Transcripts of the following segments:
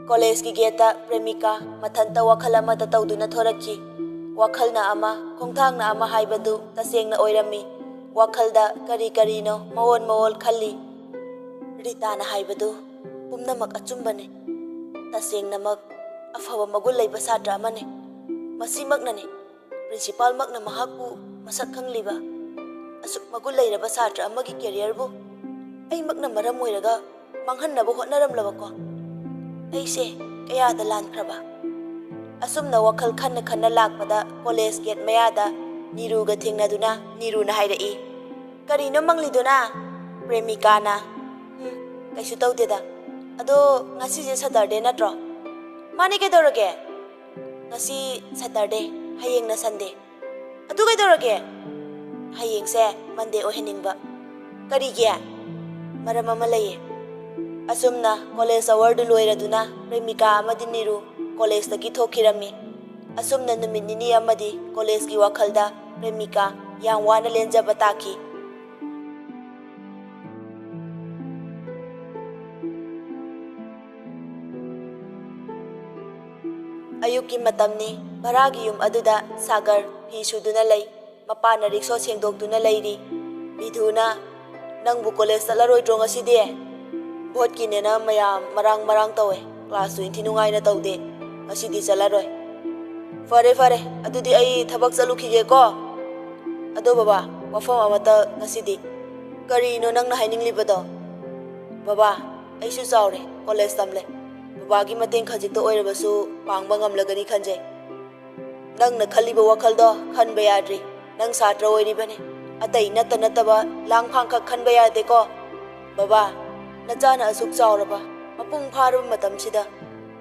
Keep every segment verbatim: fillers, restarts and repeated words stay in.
ꯀꯣꯂꯦꯖꯀꯤ ꯒꯦꯠꯇ ꯄ꯭ꯔꯦꯃꯤꯀꯥ ꯃꯊꯟꯇ ꯋꯥꯈꯜ ꯑꯃꯗ ꯇꯧꯗꯨꯅ ꯊꯣꯔꯛꯈꯤ꯫ ꯋꯥꯈꯜꯅ ꯑꯃ, ꯈꯣꯡꯊꯥꯡꯅ ꯑꯃ ꯍꯥꯏꯕꯗꯨ ꯇꯁꯦꯡꯅ ꯑꯣꯏꯔꯝꯃꯤ꯫ ꯋꯥꯈꯜꯗ ꯀꯔꯤ ꯀꯔꯤꯅꯣ ꯃꯑꯣꯟ ꯃꯑꯣꯟ ꯈꯜꯂꯤ꯫ ꯔꯤꯇꯥꯅ ꯍꯥꯏꯕꯗꯨ ꯄꯨꯝꯅꯃꯛ ꯑꯆꯨꯝꯕꯅꯤ꯫ ꯇꯁꯦꯡꯅꯃꯛ ꯑꯐꯕ ꯃꯒꯨꯟ ꯂꯩꯕ ꯁꯥꯇ꯭ꯔ ꯑꯃꯅꯤ꯫ ꯃꯁꯤꯃꯛꯅꯅꯤ ꯄ꯭ꯔꯤꯟꯁꯤꯄꯥꯜꯃꯛꯅ ꯃꯍꯥꯛꯄꯨ ꯃꯁꯛ ꯈꯪꯂꯤꯕ꯫ ꯑꯁꯨꯛ ꯃꯒꯨꯟ ꯂꯩꯔꯕ ꯁꯥꯇ꯭ꯔ ꯑꯃꯒꯤ ꯀꯦꯔꯤꯌꯔꯕꯨ ꯑꯩꯃꯛꯅ ꯃꯔꯝ ꯑꯣꯏꯔꯒ ꯃꯥꯡꯍꯟꯅꯕ ꯍꯣꯠꯅꯔꯝꯂꯕꯀꯣ? ꯑꯩꯁꯦ ꯀꯌꯥꯗ ꯂꯥꯟꯈ꯭ꯔꯕ? ꯑꯁꯨꯝꯅ ꯋꯥꯈꯜ ꯈꯟꯅ ꯈꯟꯅ ꯂꯥꯛꯄꯗ ꯀꯣꯂꯦꯖ ꯒꯦꯠ ꯃꯌꯥꯗ ꯅꯤꯔꯨꯒ ꯊꯦꯡꯅꯗꯨꯅ ꯅꯤꯔꯨꯅ ꯍꯥꯏꯔꯛꯏ, "ꯀꯔꯤꯅꯣ ꯃꯪꯂꯤꯗꯨꯅ?" ꯄ꯭ꯔꯦꯃꯤꯀꯥꯅ, "ꯎꯝ, ꯀꯩꯁꯨ ꯇꯧꯗꯦꯗ꯫ ꯑꯗꯣ ꯉꯁꯤꯁꯦ ꯁꯇꯔꯗꯦ ꯅꯠꯇ꯭ꯔꯣ?" "ꯃꯥꯅꯦ, ꯀꯩꯗꯧꯔꯒꯦ?" "ꯉꯁꯤ ꯁꯇꯔꯗꯦ, ꯍꯌꯦꯡꯅ ꯁꯟꯗꯦ꯫ ꯑꯗꯨ ꯀꯩꯗꯧꯔꯒꯦ?" "ꯍꯌꯦꯡꯁꯦ ꯃꯟꯗꯦ ꯑꯣꯏꯍꯟꯅꯤꯡꯕ꯫" "ꯀꯔꯤꯒꯤ?" "ꯃꯔꯝ ꯑꯃ ꯂꯩꯌꯦ꯫" ꯑꯁꯨꯝꯅ ꯀꯣꯂꯦꯖ ꯑꯋꯥꯔꯗꯨ ꯂꯣꯏꯔꯗꯨꯅ ꯄ꯭ꯔꯦꯃꯤꯀꯥ ꯑꯃꯗꯤ ꯅꯤꯔꯨ ꯀꯣꯂꯦꯖꯇꯒꯤ ꯊꯣꯛꯈꯤꯔꯝꯃꯤ꯫ ꯑꯁꯨꯝꯅ ꯅꯨꯃꯤꯠ ꯅꯤꯅꯤ ꯑꯃꯗꯤ ꯀꯣꯂꯦꯖꯀꯤ ꯋꯥꯈꯜꯗ ꯄ꯭ꯔꯦꯃꯤꯀꯥ ꯌꯥꯝ ꯋꯥꯅ ꯂꯦꯟꯖꯕ ꯇꯥꯈꯤ꯫ ꯑꯌꯨꯛꯀꯤ ꯃꯇꯝꯅꯤ꯫ ꯚꯔꯥꯒꯤ ꯌꯨꯝ ꯑꯗꯨꯗ ꯁꯥꯒꯔ ꯐꯤ ꯁꯨꯗꯨꯅ ꯂꯩ꯫ ꯃꯄꯥꯅ ꯔꯤꯛꯁꯣ ꯁꯦꯡꯗꯣꯛꯇꯨꯅ ꯂꯩꯔꯤ꯫ ꯕꯤꯙꯨꯅ, "ꯅꯪꯕꯨ ꯀꯣꯂꯦꯖ ꯆꯠꯂꯔꯣꯏꯗ꯭ꯔꯣ ꯉꯁꯤꯗꯤ? ꯚꯣꯠꯀꯤꯅꯦꯅ ꯃꯌꯥꯝ ꯃꯔꯥꯡ ꯃꯔꯥꯡ ꯇꯧꯋꯦ꯫ ꯀ꯭ꯂꯥꯁꯁꯨ ꯏꯟꯊꯤ ꯅꯨꯡꯉꯥꯏꯅ ꯇꯧꯗꯦ꯫ ꯉꯁꯤꯗꯤ ꯆꯠꯂꯔꯣꯏ꯫" "ꯐꯔꯦ, ꯐꯔꯦ꯫ ꯑꯗꯨꯗꯤ ꯑꯩ ꯊꯕꯛ ꯆꯠꯂꯨꯈꯤꯒꯦꯀꯣ꯫ ꯑꯗꯣ ꯕꯕꯥ, ꯋꯥꯐꯝ ꯑꯃꯇ ꯉꯁꯤꯗꯤ꯫" "ꯀꯔꯤꯅꯣ ꯅꯪꯅ ꯍꯥꯏꯅꯤꯡꯂꯤꯕꯗꯣ?" "ꯕꯕꯥ, ꯑꯩꯁꯨ ꯆꯥꯎꯔꯦ, ꯀꯣꯂꯦꯖ ꯇꯝꯂꯦ꯫ ꯕꯕꯥꯒꯤ ꯃꯇꯦꯡ ꯈꯖꯤꯛꯇ ꯑꯣꯏꯔꯕꯁꯨ ꯄꯥꯡꯕ ꯉꯝꯂꯒꯅꯤ ꯈꯟꯖꯩ꯫" "ꯅꯪꯅ ꯈꯜꯂꯤꯕ ꯋꯥꯈꯜꯗꯣ ꯈꯟꯕ ꯌꯥꯗ꯭ꯔꯤ꯫ ꯅꯪ ꯁꯥꯇ꯭ꯔ ꯑꯣꯏꯔꯤꯕꯅꯤ꯫ ꯑꯇꯩ ꯅꯠꯇ ꯅꯠꯇꯕ ꯂꯥꯡꯐꯥꯡꯈꯛ ꯈꯟꯕ ꯌꯥꯗꯦꯀꯣ꯫ ꯕꯕꯥ, ꯅꯆꯥꯅ ꯑꯁꯨꯛ ꯆꯥꯎꯔꯕ, ꯃꯄꯨꯡ ꯐꯥꯔꯕ ꯃꯇꯝꯁꯤꯗ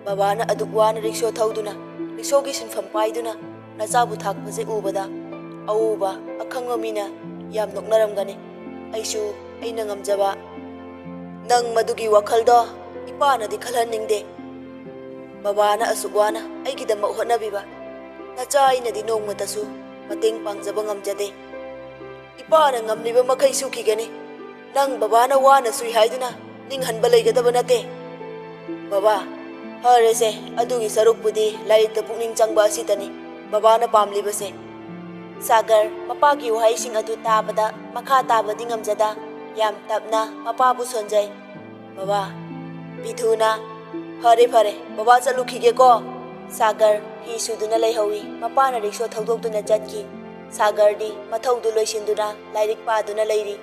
ꯕꯕꯥꯅ ꯑꯗꯨꯛ ꯋꯥꯅ ꯔꯤꯛꯁꯣ ꯊꯧꯗꯨꯅ, ꯔꯤꯛꯁꯣꯒꯤ ꯁꯤꯟꯐꯝ ꯄꯥꯏꯗꯨꯅ ꯅꯆꯥꯕꯨ ꯊꯥꯛꯄꯁꯦ ꯎꯕꯗ ꯑꯎꯕ ꯑꯈꯪꯕ ꯃꯤꯅ ꯌꯥꯝ ꯅꯣꯛꯅꯔꯝꯒꯅꯤ꯫ ꯑꯩꯁꯨ ꯑꯩꯅ ꯉꯝꯖꯕ꯫ ꯅꯪ ꯃꯗꯨꯒꯤ ꯋꯥꯈꯜꯗꯣ ꯏꯄꯥꯅꯗꯤ ꯈꯜꯍꯟꯅꯤꯡꯗꯦ꯫ ꯕꯕꯥꯅ ꯑꯁꯨꯛ ꯋꯥꯅ ꯑꯩꯒꯤꯗꯃꯛ ꯍꯣꯠꯅꯕꯤꯕ ꯅꯆꯥ ꯑꯩꯅꯗꯤ ꯅꯣꯡꯃꯇꯁꯨ ꯃꯇꯦꯡ ꯄꯥꯡꯖꯕ ꯉꯝꯖꯗꯦ꯫ ꯏꯄꯥꯅ ꯉꯝꯂꯤꯕ ꯃꯈꯩ ꯁꯨꯈꯤꯒꯅꯤ꯫ ꯅꯪ ꯕꯕꯥꯅ ꯋꯥꯅ ꯁꯨꯏ ꯍꯥꯏꯗꯨꯅ ꯅꯤꯡꯍꯟꯕ ꯂꯩꯒꯗꯕ ꯅꯠꯇꯦ꯫ ꯕꯕꯥ, ꯐꯔꯦꯁꯦ, ꯑꯗꯨꯒꯤ ꯁꯔꯨꯛꯄꯨꯗꯤ ꯂꯥꯏꯔꯤꯛꯇ ꯄꯨꯛꯅꯤꯡ ꯆꯪꯕ ꯑꯁꯤꯇꯅꯤ ꯕꯕꯥꯅ ꯄꯥꯝꯂꯤꯕꯁꯦ꯫ ꯁꯥꯒꯔ ꯃꯄꯥꯒꯤ ꯋꯥꯍꯩꯁꯤꯡ ꯑꯗꯨ ꯇꯥꯕꯗ ꯃꯈꯥ ꯇꯥꯕꯗꯤ ꯉꯝꯖꯗ, ꯌꯥꯝ ꯇꯞꯅ ꯃꯄꯥꯕꯨ ꯁꯣꯟꯖꯩ꯫ "ꯕꯕꯥ꯫" ꯕꯤꯙꯨꯅ, "ꯐꯔꯦ, ꯐꯔꯦ, ꯕꯕꯥ ꯆꯠꯂꯨꯈꯤꯒꯦꯀꯣ꯫" ꯁꯥꯒꯔ ꯐꯤ ꯁꯨꯗꯨꯅ ꯂꯩꯍꯧꯏ꯫ ꯃꯄꯥꯅ ꯔꯤꯛꯁꯣ ꯊꯧꯗꯣꯛꯇꯨꯅ ꯆꯠꯈꯤ꯫ ꯁꯥꯒꯔꯗꯤ ꯃꯊꯧꯗꯨ ꯂꯣꯏꯁꯤꯟꯗꯨꯅ ꯂꯥꯏꯔꯤꯛ ꯄꯥꯗꯨꯅ ꯂꯩꯔꯤ꯫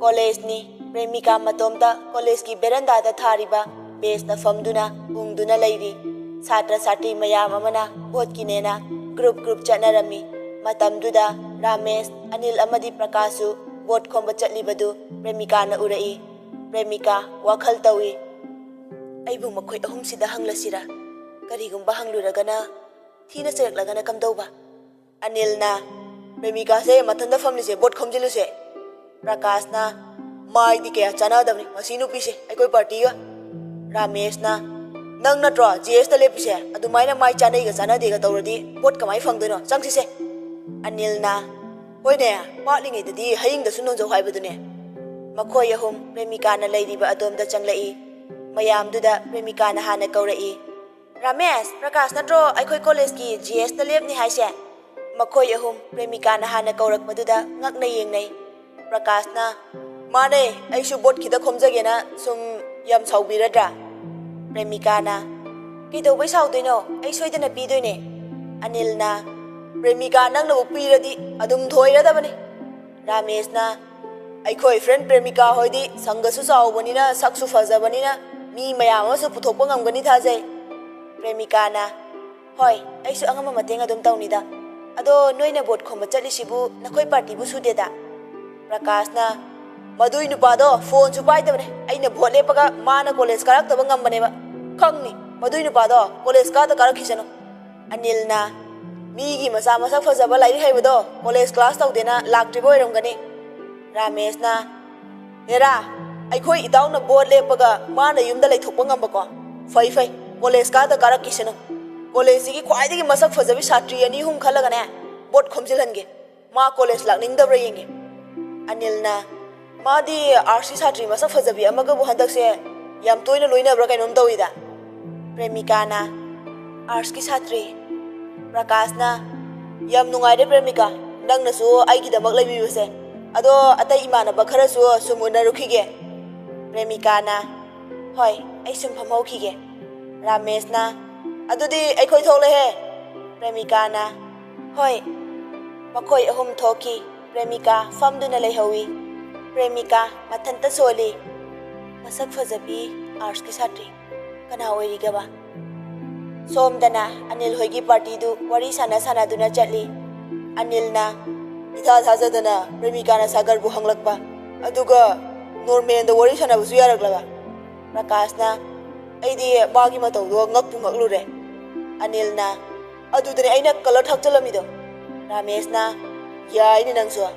ꯀꯣꯂꯦꯖꯅꯤ꯫ ꯄ꯭ꯔꯦꯃꯤꯀꯥ ꯃꯇꯣꯝꯇ ꯀꯣꯂꯦꯖꯀꯤ ꯕꯦꯔꯟꯗꯥꯗ ꯊꯥꯔꯤꯕ ꯕꯦꯟꯁꯇ ꯐꯝꯗꯨꯅ ꯎꯪꯗꯨꯅ ꯂꯩꯔꯤ꯫ ꯁꯥꯇ꯭ꯔ ꯁꯥꯇ꯭ꯔꯤ ꯃꯌꯥꯝ ꯑꯃꯅ ꯚꯣꯠꯀꯤꯅꯦꯅ ꯒ꯭ꯔꯨꯞ ꯒ꯭ꯔꯨꯞ ꯆꯠꯅꯔꯝꯃꯤ꯫ ꯃꯇꯝꯗꯨꯗ ꯔꯥꯃꯦꯁ, ꯑꯅꯤꯜ ꯑꯃꯗꯤ ꯄ꯭ꯔꯀꯥꯁꯁꯨ ꯚꯣꯠ ꯈꯣꯝꯕ ꯆꯠꯂꯤꯕꯗꯨ ꯄ꯭ꯔꯦꯃꯤꯀꯥꯅ ꯎꯔꯛꯏ꯫ ꯄ꯭ꯔꯦꯃꯤꯀꯥ ꯋꯥꯈꯜ ꯇꯧꯏ, "ꯑꯩꯕꯨ ꯃꯈꯣꯏ ꯑꯍꯨꯝꯁꯤꯗ ꯍꯪꯂꯁꯤꯔꯥ? ꯀꯔꯤꯒꯨꯝꯕ ꯍꯪꯂꯨꯔꯒꯅ ꯊꯤꯅ ꯆꯩꯔꯛꯂꯒꯅ ꯀꯝꯗꯧꯕ?" ꯑꯅꯤꯜꯅ, "ꯄ꯭ꯔꯦꯃꯤꯀꯥꯁꯦ ꯃꯊꯟꯇ ꯐꯝꯂꯤꯁꯦ, ꯚꯣꯠ ꯈꯣꯝꯖꯤꯜꯂꯨꯁꯦ꯫" ꯄ꯭ꯔꯀꯥꯁꯅ, "ꯃꯥꯏꯗꯤ ꯀꯌꯥ ꯆꯥꯟꯅꯗꯕꯅꯤ ꯃꯁꯤ ꯅꯨꯄꯤꯁꯦ ꯑꯩꯈꯣꯏ ꯄꯥꯔꯇꯤꯒ꯫" ꯔꯥꯃꯦꯁꯅ, "ꯅꯪ ꯅꯠꯇ꯭ꯔꯣ ꯖꯤ ꯑꯦꯁꯇ ꯂꯦꯞꯄꯤꯁꯦ? ꯑꯗꯨꯃꯥꯏꯅ ꯃꯥꯏ ꯆꯥꯟꯅꯩꯒ ꯆꯥꯟꯅꯗꯦꯒ ꯇꯧꯔꯗꯤ ꯚꯣꯠ ꯀꯃꯥꯏ ꯐꯪꯗꯣꯏꯅꯣ? ꯆꯪꯁꯤꯁꯦ꯫" ꯑꯅꯤꯜꯅ, "ꯍꯣꯏꯅꯦ, ꯄꯥꯠꯂꯤꯉꯩꯗꯗꯤ ꯍꯌꯤꯡꯗꯁꯨ ꯅꯣꯟꯖꯧ ꯍꯥꯏꯕꯗꯨꯅꯦ꯫" ꯃꯈꯣꯏ ꯑꯍꯨꯝ ꯄ꯭ꯔꯦꯃꯤꯀꯥꯅ ꯂꯩꯔꯤꯕ ꯑꯗꯣꯝꯗ ꯆꯪꯂꯛꯏ꯫ ꯃꯌꯥꯝꯗꯨꯗ ꯄ꯭ꯔꯦꯃꯤꯀꯥꯅ ꯍꯥꯟꯅ ꯀꯧꯔꯛꯏ꯫ "ꯔꯥꯃꯦꯁ, ꯄ꯭ꯔꯀꯥꯁ ꯅꯠꯇ꯭ꯔꯣ ꯑꯩꯈꯣꯏ ꯀꯣꯂꯦꯖꯀꯤ ꯖꯤ ꯑꯦꯁꯇ ꯂꯦꯞꯅꯤ ꯍꯥꯏꯁꯦ?" ꯃꯈꯣꯏ ꯑꯍꯨꯝ ꯄ꯭ꯔꯦꯃꯤꯀꯥꯅ ꯍꯥꯟꯅ ꯀꯧꯔꯛꯄꯗꯨꯗ ꯉꯛꯅ ꯌꯦꯡꯅꯩ꯫ ꯄ꯭ꯔꯀꯥꯁꯅ, "ꯃꯥꯅꯦ, ꯑꯩꯁꯨ ꯚꯣꯠ ꯈꯤꯇ ꯈꯣꯝꯖꯒꯦꯅ ꯁꯨꯝ ꯌꯥꯝ ꯁꯥꯎꯕꯤꯔꯗ꯭ꯔꯥ?" ꯄ꯭ꯔꯦꯃꯤꯀꯥꯅ, "ꯀꯩꯗꯧꯕꯩ ꯁꯥꯎꯗꯣꯏꯅꯣ? ꯑꯩ ꯁꯣꯏꯗꯅ ꯄꯤꯗꯣꯏꯅꯦ꯫" ꯑꯅꯤꯜꯅ, "ꯄ꯭ꯔꯦꯃꯤꯀꯥ ꯅꯪꯅꯕꯨ ꯄꯤꯔꯗꯤ ꯑꯗꯨꯝ ꯊꯣꯏꯔꯗꯕꯅꯤ꯫" ꯔꯥꯃꯦꯁꯅ, "ꯑꯩꯈꯣꯏ ꯐ꯭ꯔꯦꯟ ꯄ꯭ꯔꯦꯃꯤꯀꯥ ꯍꯣꯏꯗꯤ ꯁꯪꯒꯁꯨ ꯆꯥꯎꯕꯅꯤꯅ, ꯁꯛꯁꯨ ꯐꯖꯕꯅꯤꯅ ꯃꯤ ꯃꯌꯥꯝ ꯑꯃꯁꯨ ꯄꯨꯊꯣꯛꯄ ꯉꯝꯒꯅꯤ ꯊꯥꯖꯩ꯫" ꯄ꯭ꯔꯦꯃꯤꯀꯥꯅ, "ꯍꯣꯏ, ꯑꯩꯁꯨ ꯑꯉꯝꯕ ꯃꯇꯦꯡ ꯑꯗꯨꯝ ꯇꯧꯅꯤꯗ꯫ ꯑꯗꯣ ꯅꯣꯏꯅ ꯚꯣꯠ ꯈꯣꯝꯕ ꯆꯠꯂꯤꯁꯤꯕꯨ ꯅꯈꯣꯏ ꯄꯥꯔꯇꯤꯕꯨ ꯁꯨꯗꯦꯗ?" ꯄ꯭ꯔꯀꯥꯁꯅ, "ꯃꯗꯨꯏ ꯅꯨꯄꯥꯗꯣ ꯐꯣꯟꯁꯨ ꯄꯥꯏꯗꯕꯅꯦ꯫ ꯑꯩꯅ ꯚꯣꯠ ꯂꯦꯞꯄꯒ ꯃꯥꯅ ꯀꯣꯂꯦꯖ ꯀꯥꯔꯛꯇꯕ ꯉꯝꯕꯅꯦꯕ꯫ ꯈꯪꯅꯤ, ꯃꯗꯨꯏ ꯅꯨꯄꯥꯗꯣ ꯀꯣꯂꯦꯖ ꯀꯥꯗ ꯀꯥꯔꯛꯈꯤꯁꯅꯨ꯫" ꯑꯅꯤꯜꯅ, "ꯃꯤꯒꯤ ꯃꯆꯥ ꯃꯁꯛ ꯐꯖꯕ ꯂꯥꯏꯔꯤꯛ ꯍꯩꯕꯗꯣ ꯀꯣꯂꯦꯖ ꯀ꯭ꯂꯥꯁ ꯇꯧꯗꯦꯅ ꯂꯥꯛꯇ꯭ꯔꯤꯕ ꯑꯣꯏꯔꯝꯒꯅꯤ꯫" ꯔꯥꯃꯦꯁꯅ, "ꯍꯦꯔꯥ, ꯑꯩꯈꯣꯏ ꯏꯇꯥꯎꯅ ꯚꯣꯠ ꯂꯦꯞꯄꯒ ꯃꯥꯅ ꯌꯨꯝꯗ ꯂꯩꯊꯣꯛꯄ ꯉꯝꯕꯀꯣ? ꯐꯩ ꯐꯩ, ꯀꯣꯂꯦꯖ ꯀꯥꯗ ꯀꯥꯔꯛꯈꯤꯁꯅꯨ꯫ ꯀꯣꯂꯦꯖꯁꯤꯒꯤ ꯈ꯭ꯋꯥꯏꯗꯒꯤ ꯃꯁꯛ ꯐꯖꯕꯤ ꯁꯥꯇ꯭ꯔꯤ ꯑꯅꯤ ꯑꯍꯨꯝ ꯈꯜꯂꯒꯅꯦ ꯚꯣꯠ ꯈꯣꯝꯖꯤꯜꯍꯟꯒꯦ꯫ ꯃꯥ ꯀꯣꯂꯦꯖ ꯂꯥꯛꯅꯤꯡꯗꯕ꯭ꯔꯥ ꯌꯦꯡꯒꯦ꯫" ꯑꯅꯤꯜꯅ, "ꯃꯥꯗꯤ ꯑꯥꯔꯠꯁꯀꯤ ꯁꯥꯇ꯭ꯔꯤ ꯃꯁꯛ ꯐꯖꯕꯤ ꯑꯃꯒꯕꯨ ꯍꯟꯗꯛꯁꯦ ꯌꯥꯝ ꯇꯣꯏꯅ ꯂꯣꯏꯅꯕ꯭ꯔꯥ ꯀꯩꯅꯣꯝ ꯇꯧꯏꯗ"꯫ ꯄ꯭ꯔꯦꯃꯤꯀꯥꯅ, "ꯑꯥꯔꯠꯁꯀꯤ ꯁꯥꯇ꯭ꯔꯤ ꯄ꯭ꯔꯀꯥꯁꯅ, ꯌꯥꯝ ꯅꯨꯡꯉꯥꯏꯔꯦ ꯄ꯭ꯔꯦꯃꯤꯀꯥ, ꯅꯪꯅꯁꯨ ꯑꯩꯒꯤꯗꯃꯛ ꯂꯩꯕꯤꯕꯁꯦ꯫ ꯑꯗꯣ ꯑꯇꯩ ꯏꯃꯥꯟꯅꯕ ꯈꯔꯁꯨ ꯁꯨꯝ ꯎꯅꯔꯨꯈꯤꯒꯦ"꯫ ꯄ꯭ꯔꯦꯃꯤꯀꯥꯅ, "ꯍꯣꯏ, ꯑꯩ ꯁꯨꯝ ꯐꯝꯍꯧꯈꯤꯒꯦ"꯫ ꯔꯥꯃꯦꯁꯅ, "ꯑꯗꯨꯗꯤ ꯑꯩꯈꯣꯏ ꯊꯣꯛꯂꯦꯍꯦ"꯫ ꯄ꯭ꯔꯦꯃꯤꯀꯥꯅ, "ꯍꯣꯏ"꯫ ꯃꯈꯣꯏ ꯑꯍꯨꯝ ꯊꯣꯛꯈꯤ꯫ ꯄ꯭ꯔꯦꯃꯤꯀꯥ ꯐꯝꯗꯨꯅ ꯂꯩꯍꯧꯏ꯫ ꯄ꯭ꯔꯦꯃꯤꯀꯥ ꯃꯊꯟꯇ ꯁꯣꯜꯂꯤ꯫ ꯃꯁꯛ ꯐꯖꯕꯤ ꯑꯥꯔꯠꯁꯀꯤ ꯁꯥꯇ꯭ꯔꯤ ꯀꯅꯥ ꯑꯣꯏꯔꯤꯒꯕ? ꯁꯣꯝꯗꯅ ꯑꯅꯤꯜ ꯍꯣꯏꯒꯤ ꯄꯥꯔꯇꯤꯗꯨ ꯋꯥꯔꯤ ꯁꯥꯟꯅ ꯁꯥꯟꯅꯗꯨꯅ ꯆꯠꯂꯤ꯫ ꯑꯅꯤꯜꯅ, "ꯏꯊꯥ ꯊꯥꯖꯗꯅ ꯄ꯭ꯔꯦꯃꯤꯀꯥꯅ ꯁꯥꯒꯔꯕꯨ ꯍꯪꯂꯛꯄ, ꯑꯗꯨꯒ ꯅꯣꯔꯃꯦꯟꯗ ꯋꯥꯔꯤ ꯁꯥꯟꯅꯕꯁꯨ ꯌꯥꯔꯛꯂꯕ"꯫ ꯄ꯭ꯔꯀꯥꯁꯅ, "ꯑꯩꯗꯤ ꯃꯥꯒꯤ ꯃꯇꯧꯗꯣ ꯉꯛꯄꯨ ꯉꯛꯂꯨꯔꯦ"꯫ ꯑꯅꯤꯜꯅ, "ꯑꯗꯨꯗꯅꯦ ꯑꯩꯅ ꯀꯂꯔ ꯊꯥꯛꯆꯜꯂꯝꯃꯤꯗꯣ"꯫ ꯔꯥꯃꯦꯁꯅ, "ꯌꯥꯏꯅꯦ ꯅꯪꯁꯨ"꯫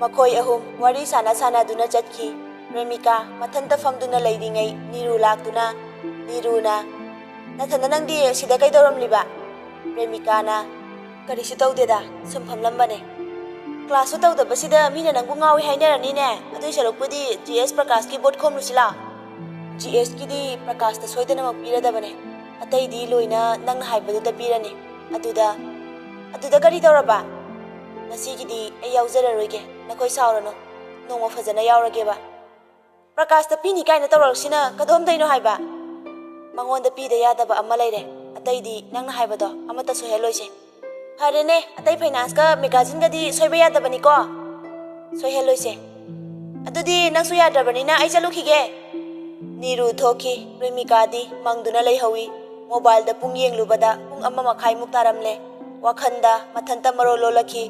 ꯃꯈꯣꯏ ꯑꯍꯨꯝ ꯋꯥꯔꯤ ꯁꯥꯟꯅ ꯁꯥꯟꯅꯗꯨꯅ ꯆꯠꯈꯤ꯫ ꯄ꯭ꯔꯦꯃꯤꯀꯥ ꯃꯊꯟꯇ ꯐꯝꯗꯨꯅ ꯂꯩꯔꯤꯉꯩ ꯅꯤꯔꯨ ꯂꯥꯛꯇꯨꯅ, ꯅꯤꯔꯨꯅ, "ꯅꯊꯟꯗ ꯅꯪꯗꯤ ꯁꯤꯗ ꯀꯩꯗꯧꯔꯝꯂꯤꯕ?" ꯄ꯭ꯔꯦꯃꯤꯀꯥꯅ, "ꯀꯔꯤꯁꯨ ꯇꯧꯗꯦꯗ, ꯁꯨꯝ ꯐꯝꯂꯝꯕꯅꯦ"꯫ "ꯀ꯭ꯂꯥꯁꯁꯨ ꯇꯧꯗꯕꯁꯤꯗ ꯃꯤꯅ ꯅꯪꯕꯨ ꯉꯥꯎꯏ ꯍꯥꯏꯅꯔꯅꯤꯅꯦ꯫ ꯑꯗꯨꯏ ꯁꯔꯨꯛꯄꯨꯗꯤ ꯖꯤ ꯑꯦꯁ ꯄ꯭ꯔꯀꯥꯁꯀꯤ ꯚꯣꯠ ꯈꯣꯝꯂꯨꯁꯤ ꯂꯥꯎ"꯫ "ꯖꯤ ꯑꯦꯁꯀꯤꯗꯤ ꯄ꯭ꯔꯀꯥꯁꯇ ꯁꯣꯏꯗꯅꯃꯛ ꯄꯤꯔꯗꯕꯅꯦ꯫ ꯑꯇꯩꯗꯤ ꯂꯣꯏꯅ ꯅꯪꯅ ꯍꯥꯏꯕꯗꯨꯗ ꯄꯤꯔꯅꯤ꯫ ꯑꯗꯨꯗ"꯫ "ꯑꯗꯨꯗ ꯀꯔꯤ ꯇꯧꯔꯕ?" "ꯉꯁꯤꯒꯤꯗꯤ ꯑꯩ ꯌꯥꯎꯖꯔꯔꯣꯏꯒꯦ, ꯅꯈꯣꯏ ꯁꯥꯎꯔꯅꯨ꯫ ꯅꯣꯡꯃ ꯐꯖꯅ ꯌꯥꯎꯔꯒꯦꯕ"꯫ "ꯄ꯭ꯔꯀꯥꯁꯇ ꯄꯤꯅꯤ ꯀꯥꯏꯅ ꯇꯧꯔꯛꯁꯤꯅ ꯀꯗꯣꯝꯗꯩꯅꯣ ꯍꯥꯏꯕ?" "ꯃꯉꯣꯟꯗ ꯄꯤꯗ ꯌꯥꯗꯕ ꯑꯃ ꯂꯩꯔꯦ꯫ ꯑꯇꯩꯗꯤ ꯅꯪꯅ ꯍꯥꯏꯕꯗꯣ ꯑꯃꯠꯇ ꯁꯣꯏꯍꯜꯂꯣꯏꯁꯦ"꯫ "ꯐꯔꯦꯅꯦ, ꯑꯇꯩ ꯐꯥꯏꯅꯥꯟꯁꯀ ꯃꯦꯒꯥꯖꯤꯟꯒꯗꯤ ꯁꯣꯏꯕ ꯌꯥꯗꯕꯅꯤꯀꯣ"꯫ "ꯁꯣꯏꯍꯜꯂꯣꯏꯁꯦ"꯫ "ꯑꯗꯨꯗꯤ ꯅꯪꯁꯨ ꯌꯥꯗ꯭ꯔꯕꯅꯤꯅ ꯑꯩ ꯆꯠꯂꯨꯈꯤꯒꯦ"꯫ ꯅꯤꯔꯨ ꯊꯣꯛꯈꯤ꯫ ꯄ꯭ꯔꯦꯃꯤꯀꯥꯗꯤ ꯃꯪꯗꯨꯅ ꯂꯩꯍꯧꯏ꯫ ꯃꯣꯕꯥꯏꯜꯗ ꯄꯨꯡ ꯌꯦꯡꯂꯨꯕꯗ ꯄꯨꯡ ꯑꯃ ꯃꯈꯥꯏꯃꯨꯛ ꯇꯥꯔꯝꯂꯦ꯫ ꯋꯥꯈꯜꯗ ꯃꯊꯟꯇ ꯃꯔꯣꯜ ꯂꯣꯜꯂꯛꯈꯤ꯫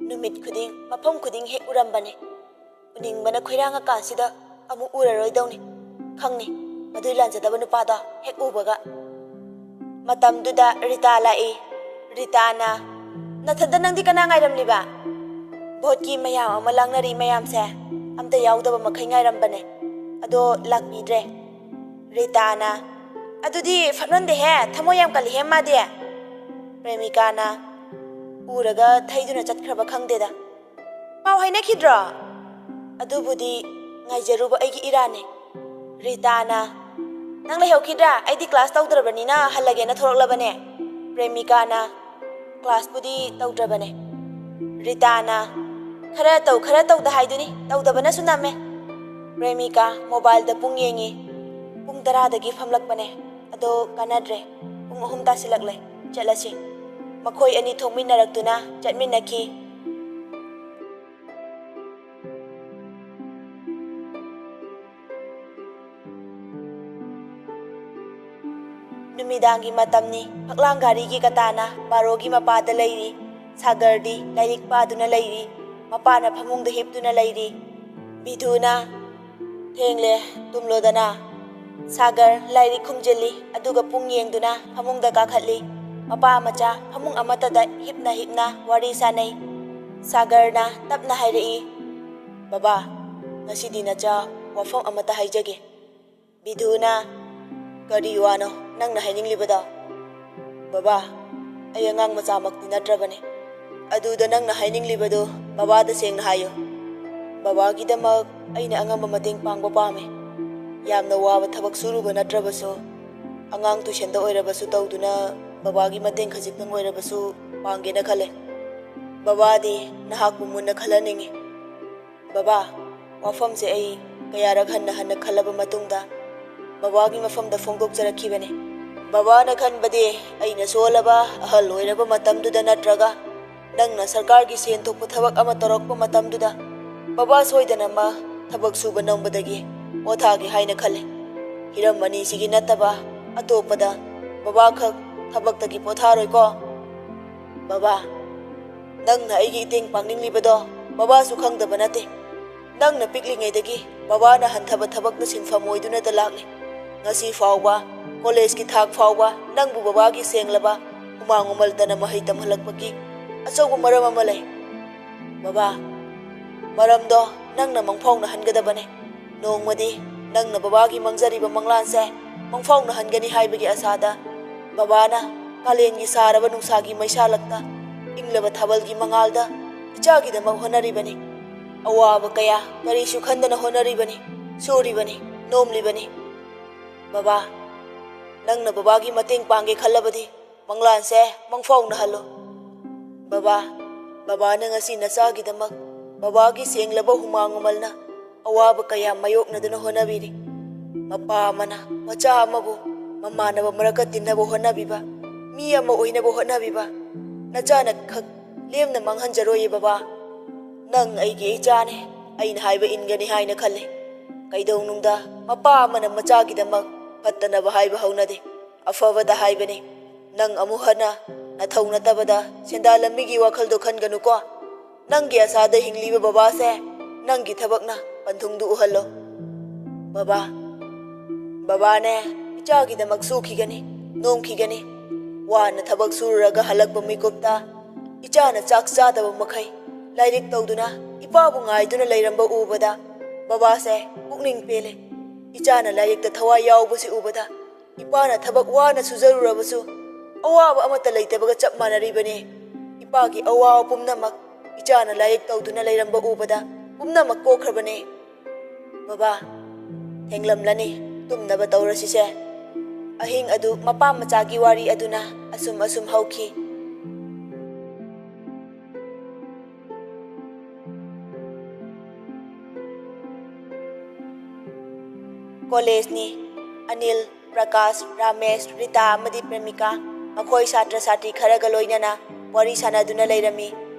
"ꯅꯨꯃꯤꯠ ꯈꯨꯗꯤꯡ, ꯃꯐꯝ ꯈꯨꯗꯤꯡ ꯍꯦꯛ ꯎꯔꯝꯕꯅꯤ꯫ ꯎꯅꯤꯡꯕꯅ ꯈꯣꯏꯔꯥꯡꯉꯀꯥꯟꯁꯤꯗ ꯑꯃꯨꯛ ꯎꯔꯔꯣꯏꯗꯧꯅꯤ꯫ ꯈꯪꯅꯤ, ꯃꯗꯨꯏ ꯂꯥꯟꯖꯗꯕ ꯅꯨꯄꯥꯗꯣ ꯍꯦꯛ ꯎꯕꯒ"꯫ ꯃꯇꯝꯗꯨꯗ ꯔꯤꯇꯥ ꯂꯥꯛꯏ꯫ ꯔꯤꯇꯥꯅ, "ꯅꯊꯟꯇ ꯅꯪꯗꯤ ꯀꯅꯥ ꯉꯥꯏꯔꯝꯂꯤꯕ? ꯚꯣꯠꯀꯤ ꯃꯌꯥꯝ ꯑꯃ ꯂꯥꯡꯅꯔꯤ ꯃꯌꯥꯝꯁꯦ, ꯑꯝꯇ ꯌꯥꯎꯗꯕ ꯃꯈꯩ ꯉꯥꯏꯔꯝꯕꯅꯦ꯫ ꯑꯗꯣ ꯂꯥꯛꯄꯤꯗ꯭ꯔꯦ"꯫ ꯔꯤꯇꯥꯅ, "ꯑꯗꯨꯗꯤ ꯐꯠꯃꯟꯗꯦꯍꯦ, ꯊꯃꯣꯏ ꯌꯥꯝ ꯀꯜꯂꯤꯍꯦ ꯃꯥꯗꯤ"꯫ ꯄ꯭ꯔꯦꯃꯤꯀꯥꯅ, "ꯎꯔꯒ ꯊꯩꯗꯨꯅ ꯆꯠꯈ꯭ꯔꯕ ꯈꯪꯗꯦꯗ"꯫ ꯄꯥꯎ ꯍꯥꯏꯅꯈꯤꯗ꯭ꯔꯣ? ꯑꯗꯨꯕꯨꯗꯤ ꯉꯥꯏꯖꯔꯨꯕ ꯑꯩꯒꯤ ꯏꯔꯥꯅꯦ꯫ ꯔꯤꯇꯥꯅ, "ꯅꯪ ꯂꯩꯍꯧꯈꯤꯗ꯭ꯔꯥ? ꯑꯩꯗꯤ ꯀ꯭ꯂꯥꯁ ꯇꯧꯗ꯭ꯔꯕꯅꯤꯅ ꯍꯜꯂꯒꯦꯅ ꯊꯣꯛꯂꯛꯂꯕꯅꯦ꯫" ꯄ꯭ꯔꯦꯃꯤꯀꯥꯅ, "ꯀ꯭ꯂꯥꯁꯄꯨꯗꯤ ꯇꯧꯗ꯭ꯔꯕꯅꯦ꯫" ꯔꯤꯇꯥꯅ, "ꯈꯔ ꯇꯧ, ꯈꯔ ꯇꯧꯗ ꯍꯥꯏꯗꯨꯅꯤ, ꯇꯧꯗꯕꯅꯁꯨ ꯅꯝꯃꯦ꯫" ꯄ꯭ꯔꯦꯃꯤꯀꯥ ꯃꯣꯕꯥꯏꯜꯗ ꯄꯨꯡ ꯌꯦꯡꯉꯤ꯫ ꯄꯨꯡ ꯇꯔꯥꯗꯒꯤ ꯐꯝꯂꯛꯄꯅꯦ꯫ ꯑꯗꯣ ꯀꯥꯟꯅꯗ꯭ꯔꯦ꯫ ꯄꯨꯡ ꯑꯍꯨꯝ ꯇꯥꯁꯤꯜꯂꯛꯂꯦ꯫ ꯆꯠꯂꯁꯤ꯫ ꯃꯈꯣꯏ ꯑꯅꯤ ꯊꯣꯛꯃꯤꯟꯅꯔꯛꯇꯨꯅ ꯆꯠꯃꯤꯟꯅꯈꯤ꯫ ꯅꯨꯃꯤꯗꯥꯡꯒꯤ ꯃꯇꯝꯅꯤ꯫ ꯐꯛꯂꯥꯡ ꯘꯥꯔꯤꯒꯤ ꯀꯇꯥꯅ ꯕꯥꯔꯣꯒꯤ ꯃꯄꯥꯗ ꯂꯩꯔꯤ꯫ ꯁꯥꯒꯔꯗꯤ ꯂꯥꯏꯔꯤꯛ ꯄꯥꯗꯨꯅ ꯂꯩꯔꯤ꯫ ꯃꯄꯥꯅ ꯐꯃꯨꯡꯗ ꯍꯤꯞꯇꯨꯅ ꯂꯩꯔꯤ꯫ ꯕꯤꯙꯨꯅ, "ꯊꯦꯡꯂꯦ, ꯇꯨꯝꯂꯣꯗꯅ꯫" ꯁꯥꯒꯔ ꯂꯥꯏꯔꯤꯛ ꯈꯨꯝꯖꯤꯜꯂꯤ, ꯑꯗꯨꯒ ꯄꯨꯡ ꯌꯦꯡꯗꯨꯅ ꯐꯃꯨꯡꯗ ꯀꯥꯈꯠꯂꯤ꯫ ꯃꯄꯥ ꯃꯆꯥ ꯐꯃꯨꯡ ꯑꯃꯠꯇꯗ ꯍꯤꯞꯅ ꯍꯤꯞꯅ ꯋꯥꯔꯤ ꯁꯥꯅꯩ꯫ ꯁꯥꯒꯔꯅ ꯇꯞꯅ ꯍꯥꯏꯔꯛꯏ, "ꯕꯕꯥ, ꯉꯁꯤꯗꯤ ꯅꯆꯥ ꯋꯥꯐꯝ ꯑꯃꯠꯇ ꯍꯥꯏꯖꯒꯦ꯫" ꯕꯤꯙꯨꯅ, "ꯀꯔꯤ ꯋꯥꯅꯣ ꯅꯪꯅ ꯍꯥꯏꯅꯤꯡꯂꯤꯕꯗꯣ?" "ꯕꯕꯥ, ꯑꯩ ꯑꯉꯥꯡ ꯃꯆꯥꯃꯛꯇꯤ ꯅꯠꯇ꯭ꯔꯕꯅꯤ꯫ ꯑꯗꯨꯗ ꯅꯪꯅ ꯍꯥꯏꯅꯤꯡꯂꯤꯕꯗꯨ ꯕꯕꯥꯗ ꯁꯦꯡꯅ ꯍꯥꯏꯌꯨ꯫ ꯕꯕꯥꯒꯤꯗꯃꯛ ꯑꯩꯅ ꯑꯉꯝꯕ ꯃꯇꯦꯡ ꯄꯥꯡꯕ ꯄꯥꯝꯃꯤ꯫ ꯌꯥꯝꯅ ꯋꯥꯕ ꯊꯕꯛ ꯁꯨꯔꯨꯕ ꯅꯠꯇ꯭ꯔꯕꯁꯨ, ꯑꯉꯥꯡ ꯇꯨꯏꯁꯟꯗ ꯑꯣꯏꯔꯕꯁꯨ ꯇꯧꯗꯨꯅ ꯕꯕꯥꯒꯤ ꯃꯇꯦꯡ ꯈꯖꯤꯛꯇꯪ ꯑꯣꯏꯔꯕꯁꯨ ꯄꯥꯡꯒꯦꯅ ꯈꯜꯂꯦ꯫ ꯕꯕꯥꯗꯤ ꯅꯍꯥꯛꯄꯨ ꯃꯨꯟꯅ ꯈꯜꯍꯟꯅꯤꯡꯏ꯫" "ꯕꯕꯥ, ꯋꯥꯐꯝꯁꯦ ꯑꯩ ꯀꯌꯥꯔꯛ ꯍꯟꯅ ꯍꯟꯅ ꯈꯜꯂꯕ ꯃꯇꯨꯡꯗ ꯕꯕꯥꯒꯤ ꯃꯐꯝꯗ ꯐꯣꯡꯗꯣꯛꯆꯔꯛꯈꯤꯕꯅꯤ꯫ ꯕꯕꯥꯅ ꯈꯟꯕꯗꯤ ꯑꯩꯅ ꯁꯣꯜꯂꯕ ꯑꯍꯜ ꯑꯣꯏꯔꯕ ꯃꯇꯝꯗꯨꯗ ꯅꯠꯇ꯭ꯔꯒ ꯅꯪꯅ ꯁꯔꯀꯥꯔꯒꯤ ꯁꯦꯟ ꯊꯣꯛꯄ ꯊꯕꯛ ꯑꯃ ꯇꯧꯔꯛꯄ ꯃꯇꯝꯗꯨꯗ ꯕꯕꯥ ꯁꯣꯏꯗꯅꯃꯛ ꯊꯕꯛ ꯁꯨꯕ ꯅꯣꯝꯕꯗꯒꯤ ꯄꯣꯊꯥꯒꯦ ꯍꯥꯏꯅ ꯈꯜꯂꯤ꯫ ꯍꯤꯔꯝ ꯑꯅꯤꯁꯤꯒꯤ ꯅꯠꯇꯕ ꯑꯇꯣꯞꯄꯗ ꯕꯕꯥꯈꯛ ꯊꯕꯛꯇꯒꯤ ꯄꯣꯊꯥꯔꯣꯏꯀꯣ꯫ ꯕꯕꯥ, ꯅꯪꯅ ꯑꯩꯒꯤ ꯏꯇꯦꯡ ꯄꯥꯡꯅꯤꯡꯂꯤꯕꯗꯣ ꯕꯕꯥꯁꯨ ꯈꯪꯗꯕ ꯅꯠꯇꯦ꯫ ꯅꯪꯅ ꯄꯤꯛꯂꯤꯉꯩꯗꯒꯤ ꯕꯕꯥꯅ ꯍꯟꯊꯕ ꯊꯕꯛꯇ ꯁꯤꯟꯐꯝ ꯑꯣꯏꯗꯨꯅꯇ ꯂꯥꯛꯂꯤ꯫ ꯉꯁꯤ ꯐꯥꯎꯕ, ꯀꯣꯂꯦꯖꯀꯤ ꯊꯥꯛ ꯐꯥꯎꯕ ꯅꯪꯕꯨ ꯕꯕꯥꯒꯤ ꯁꯦꯡꯂꯕ ꯍꯨꯃꯥꯡ ꯃꯃꯜꯇꯅ ꯃꯍꯩ ꯇꯝꯍꯜꯂꯛꯄꯒꯤ ꯑꯆꯧꯕ ꯃꯔꯝ ꯑꯃ ꯂꯩ꯫ ꯕꯕꯥ, ꯃꯔꯝꯗꯣ ꯅꯪꯅ ꯃꯪꯐꯥꯎꯅꯍꯟꯒꯗꯕꯅꯤ꯫ ꯅꯣꯡꯃꯗꯤ ꯅꯪꯅ ꯕꯕꯥꯒꯤ ꯃꯪꯖꯔꯤꯕ ꯃꯪꯂꯥꯟꯁꯦ ꯃꯪꯐꯥꯎꯅꯍꯟꯒꯅꯤ ꯍꯥꯏꯕꯒꯤ ꯑꯁꯥꯗ ꯕꯕꯥꯅ ꯀꯥꯂꯦꯟꯒꯤ ꯁꯥꯔꯕ ꯅꯨꯡꯁꯥꯒꯤ ꯃꯩꯁꯥꯂꯛꯇ ꯏꯪꯂꯕ ꯊꯥꯕꯜꯒꯤ ꯃꯉꯥꯜꯗ ꯏꯆꯥꯒꯤꯗꯃꯛ ꯍꯣꯠꯅꯔꯤꯕꯅꯤ꯫ ꯑꯋꯥꯕ ꯀꯌꯥ ꯀꯔꯤꯁꯨ ꯈꯟꯗꯅ ꯍꯣꯠꯅꯔꯤꯕꯅꯤ, ꯁꯨꯔꯤꯕꯅꯤ, ꯅꯣꯝꯂꯤꯕꯅꯤ꯫ ꯕꯕꯥ, ꯅꯪꯅ ꯕꯕꯥꯒꯤ ꯃꯇꯦꯡ ꯄꯥꯡꯒꯦ ꯈꯜꯂꯕꯗꯤ ꯃꯪꯂꯥꯟꯁꯦ ꯃꯪꯐꯥꯎꯅꯍꯜꯂꯨ꯫ ꯕꯕꯥ, ꯕꯕꯥꯅ ꯉꯁꯤ ꯅꯆꯥꯒꯤꯗꯃꯛ ꯕꯕꯥꯒꯤ ꯁꯦꯡꯂꯕ ꯍꯨꯃꯥꯡ ꯃꯃꯜꯅ ꯑꯋꯥꯕ ꯀꯌꯥ ꯃꯥꯌꯣꯛꯅꯗꯨꯅ ꯍꯣꯠꯅꯕꯤꯔꯤ꯫ ꯃꯄꯥ ꯑꯃꯅ ꯃꯆꯥ ꯑꯃꯕꯨ ꯃꯃꯥꯟꯅꯕ ꯃꯔꯛꯇ ꯇꯤꯟꯅꯕ ꯍꯣꯠꯅꯕꯤꯕ, ꯃꯤ ꯑꯃ ꯑꯣꯏꯅꯕ ꯍꯣꯠꯅꯕꯤꯕ, ꯅꯆꯥꯅ ꯈꯛ ꯂꯦꯝꯅ ꯃꯥꯡꯍꯟꯖꯔꯣꯏꯌꯦ ꯕꯕꯥ꯫ ꯅꯪ ꯑꯩꯒꯤ ꯏꯆꯥꯅꯦ, ꯑꯩꯅ ꯍꯥꯏꯕ ꯏꯟꯒꯅꯤ ꯍꯥꯏꯅ ꯈꯜꯂꯤ꯫ ꯀꯩꯗꯧꯅꯨꯡꯗ ꯃꯄꯥ ꯑꯃꯅ ꯃꯆꯥꯒꯤꯗꯃꯛ ꯐꯠꯇꯅꯕ ꯍꯥꯏꯕ ꯍꯧꯅꯗꯦ, ꯑꯐꯕꯗ ꯍꯥꯏꯕꯅꯤ꯫ ꯅꯪ ꯑꯃꯨꯛ ꯍꯟꯅ ꯅꯊꯧ ꯅꯠꯇꯕꯗ ꯁꯦꯟꯗꯥꯟ ꯂꯝꯕꯤꯒꯤ ꯋꯥꯈꯜꯗꯣ ꯈꯟꯒꯅꯨꯀꯣ꯫ ꯅꯪꯒꯤ ꯑꯁꯥꯗ ꯍꯤꯡꯂꯤꯕ ꯕꯕꯥꯁꯦ ꯅꯪꯒꯤ ꯊꯕꯛꯅ ꯄꯟꯊꯨꯡꯗꯨ ꯎꯍꯜꯂꯣ꯫ ꯕꯕꯥ, ꯕꯕꯥꯅꯦ ꯏꯆꯥꯒꯤꯗꯃꯛ ꯁꯨꯈꯤꯒꯅꯤ, ꯅꯣꯝꯈꯤꯒꯅꯤ꯫ ꯋꯥꯅ ꯊꯕꯛ ꯁꯨꯔꯨꯔꯒ ꯍꯜꯂꯛꯄ ꯃꯤꯀꯨꯞꯇ ꯏꯆꯥꯅ ꯆꯥꯛ ꯆꯥꯗꯕ ꯃꯈꯩ ꯂꯥꯏꯔꯤꯛ ꯇꯧꯗꯨꯅ ꯏꯄꯥꯕꯨ ꯉꯥꯏꯗꯨꯅ ꯂꯩꯔꯝꯕ ꯎꯕꯗ ꯕꯕꯥꯁꯦ ꯄꯨꯛꯅꯤꯡ ꯄꯦꯜꯂꯦ꯫ ꯏꯆꯥꯅ ꯂꯥꯏꯔꯤꯛꯇ ꯊꯋꯥꯏ ꯌꯥꯎꯕꯁꯤ ꯎꯕꯗ ꯏꯄꯥꯅ ꯊꯕꯛ ꯋꯥꯅ ꯁꯨꯖꯔꯨꯔꯕꯁꯨ ꯑꯋꯥꯕ ꯑꯃꯠꯇ ꯂꯩꯇꯕꯒ ꯆꯞ ꯃꯥꯟꯅꯔꯤꯕꯅꯤ꯫ ꯏꯄꯥꯒꯤ ꯑꯋꯥꯕ ꯄꯨꯝꯅꯃꯛ ꯏꯆꯥꯅ ꯂꯥꯏꯔꯤꯛ ꯇꯧꯗꯨꯅ ꯂꯩꯔꯝꯕ ꯎꯕꯗ ꯄꯨꯝꯅꯃꯛ ꯀꯣꯛꯈ꯭ꯔꯕꯅꯤ꯫ ꯕꯕꯥ, ꯊꯦꯡꯂꯝꯂꯅꯤ, ꯇꯨꯝꯅꯕ ꯇꯧꯔꯁꯤꯁꯦ꯫ ꯑꯍꯤꯡ ꯑꯗꯨ ꯃꯄꯥ ꯃꯆꯥꯒꯤ ꯋꯥꯔꯤ ꯑꯗꯨꯅ ꯑꯁꯨꯝ ꯑꯁꯨꯝ ꯍꯧꯈꯤ꯫ ꯀꯣꯂꯦꯖꯅꯤ꯫ ꯑꯅꯤꯜ, ꯄ꯭ꯔꯀꯥꯁ, ꯔꯥꯃꯦꯁ, ꯔꯤꯇꯥ ꯑꯃꯗꯤ ꯄ꯭ꯔꯦꯃꯤꯀꯥ, ꯃꯈꯣꯏ ꯁꯥꯇ꯭ꯔ ꯁꯥꯇ꯭ꯔꯤ ꯈꯔꯒ ꯂꯣꯏꯅꯅ ꯋꯥꯔꯤ ꯁꯥꯟꯅꯗꯨꯅ ꯂꯩꯔꯝꯃꯤ꯫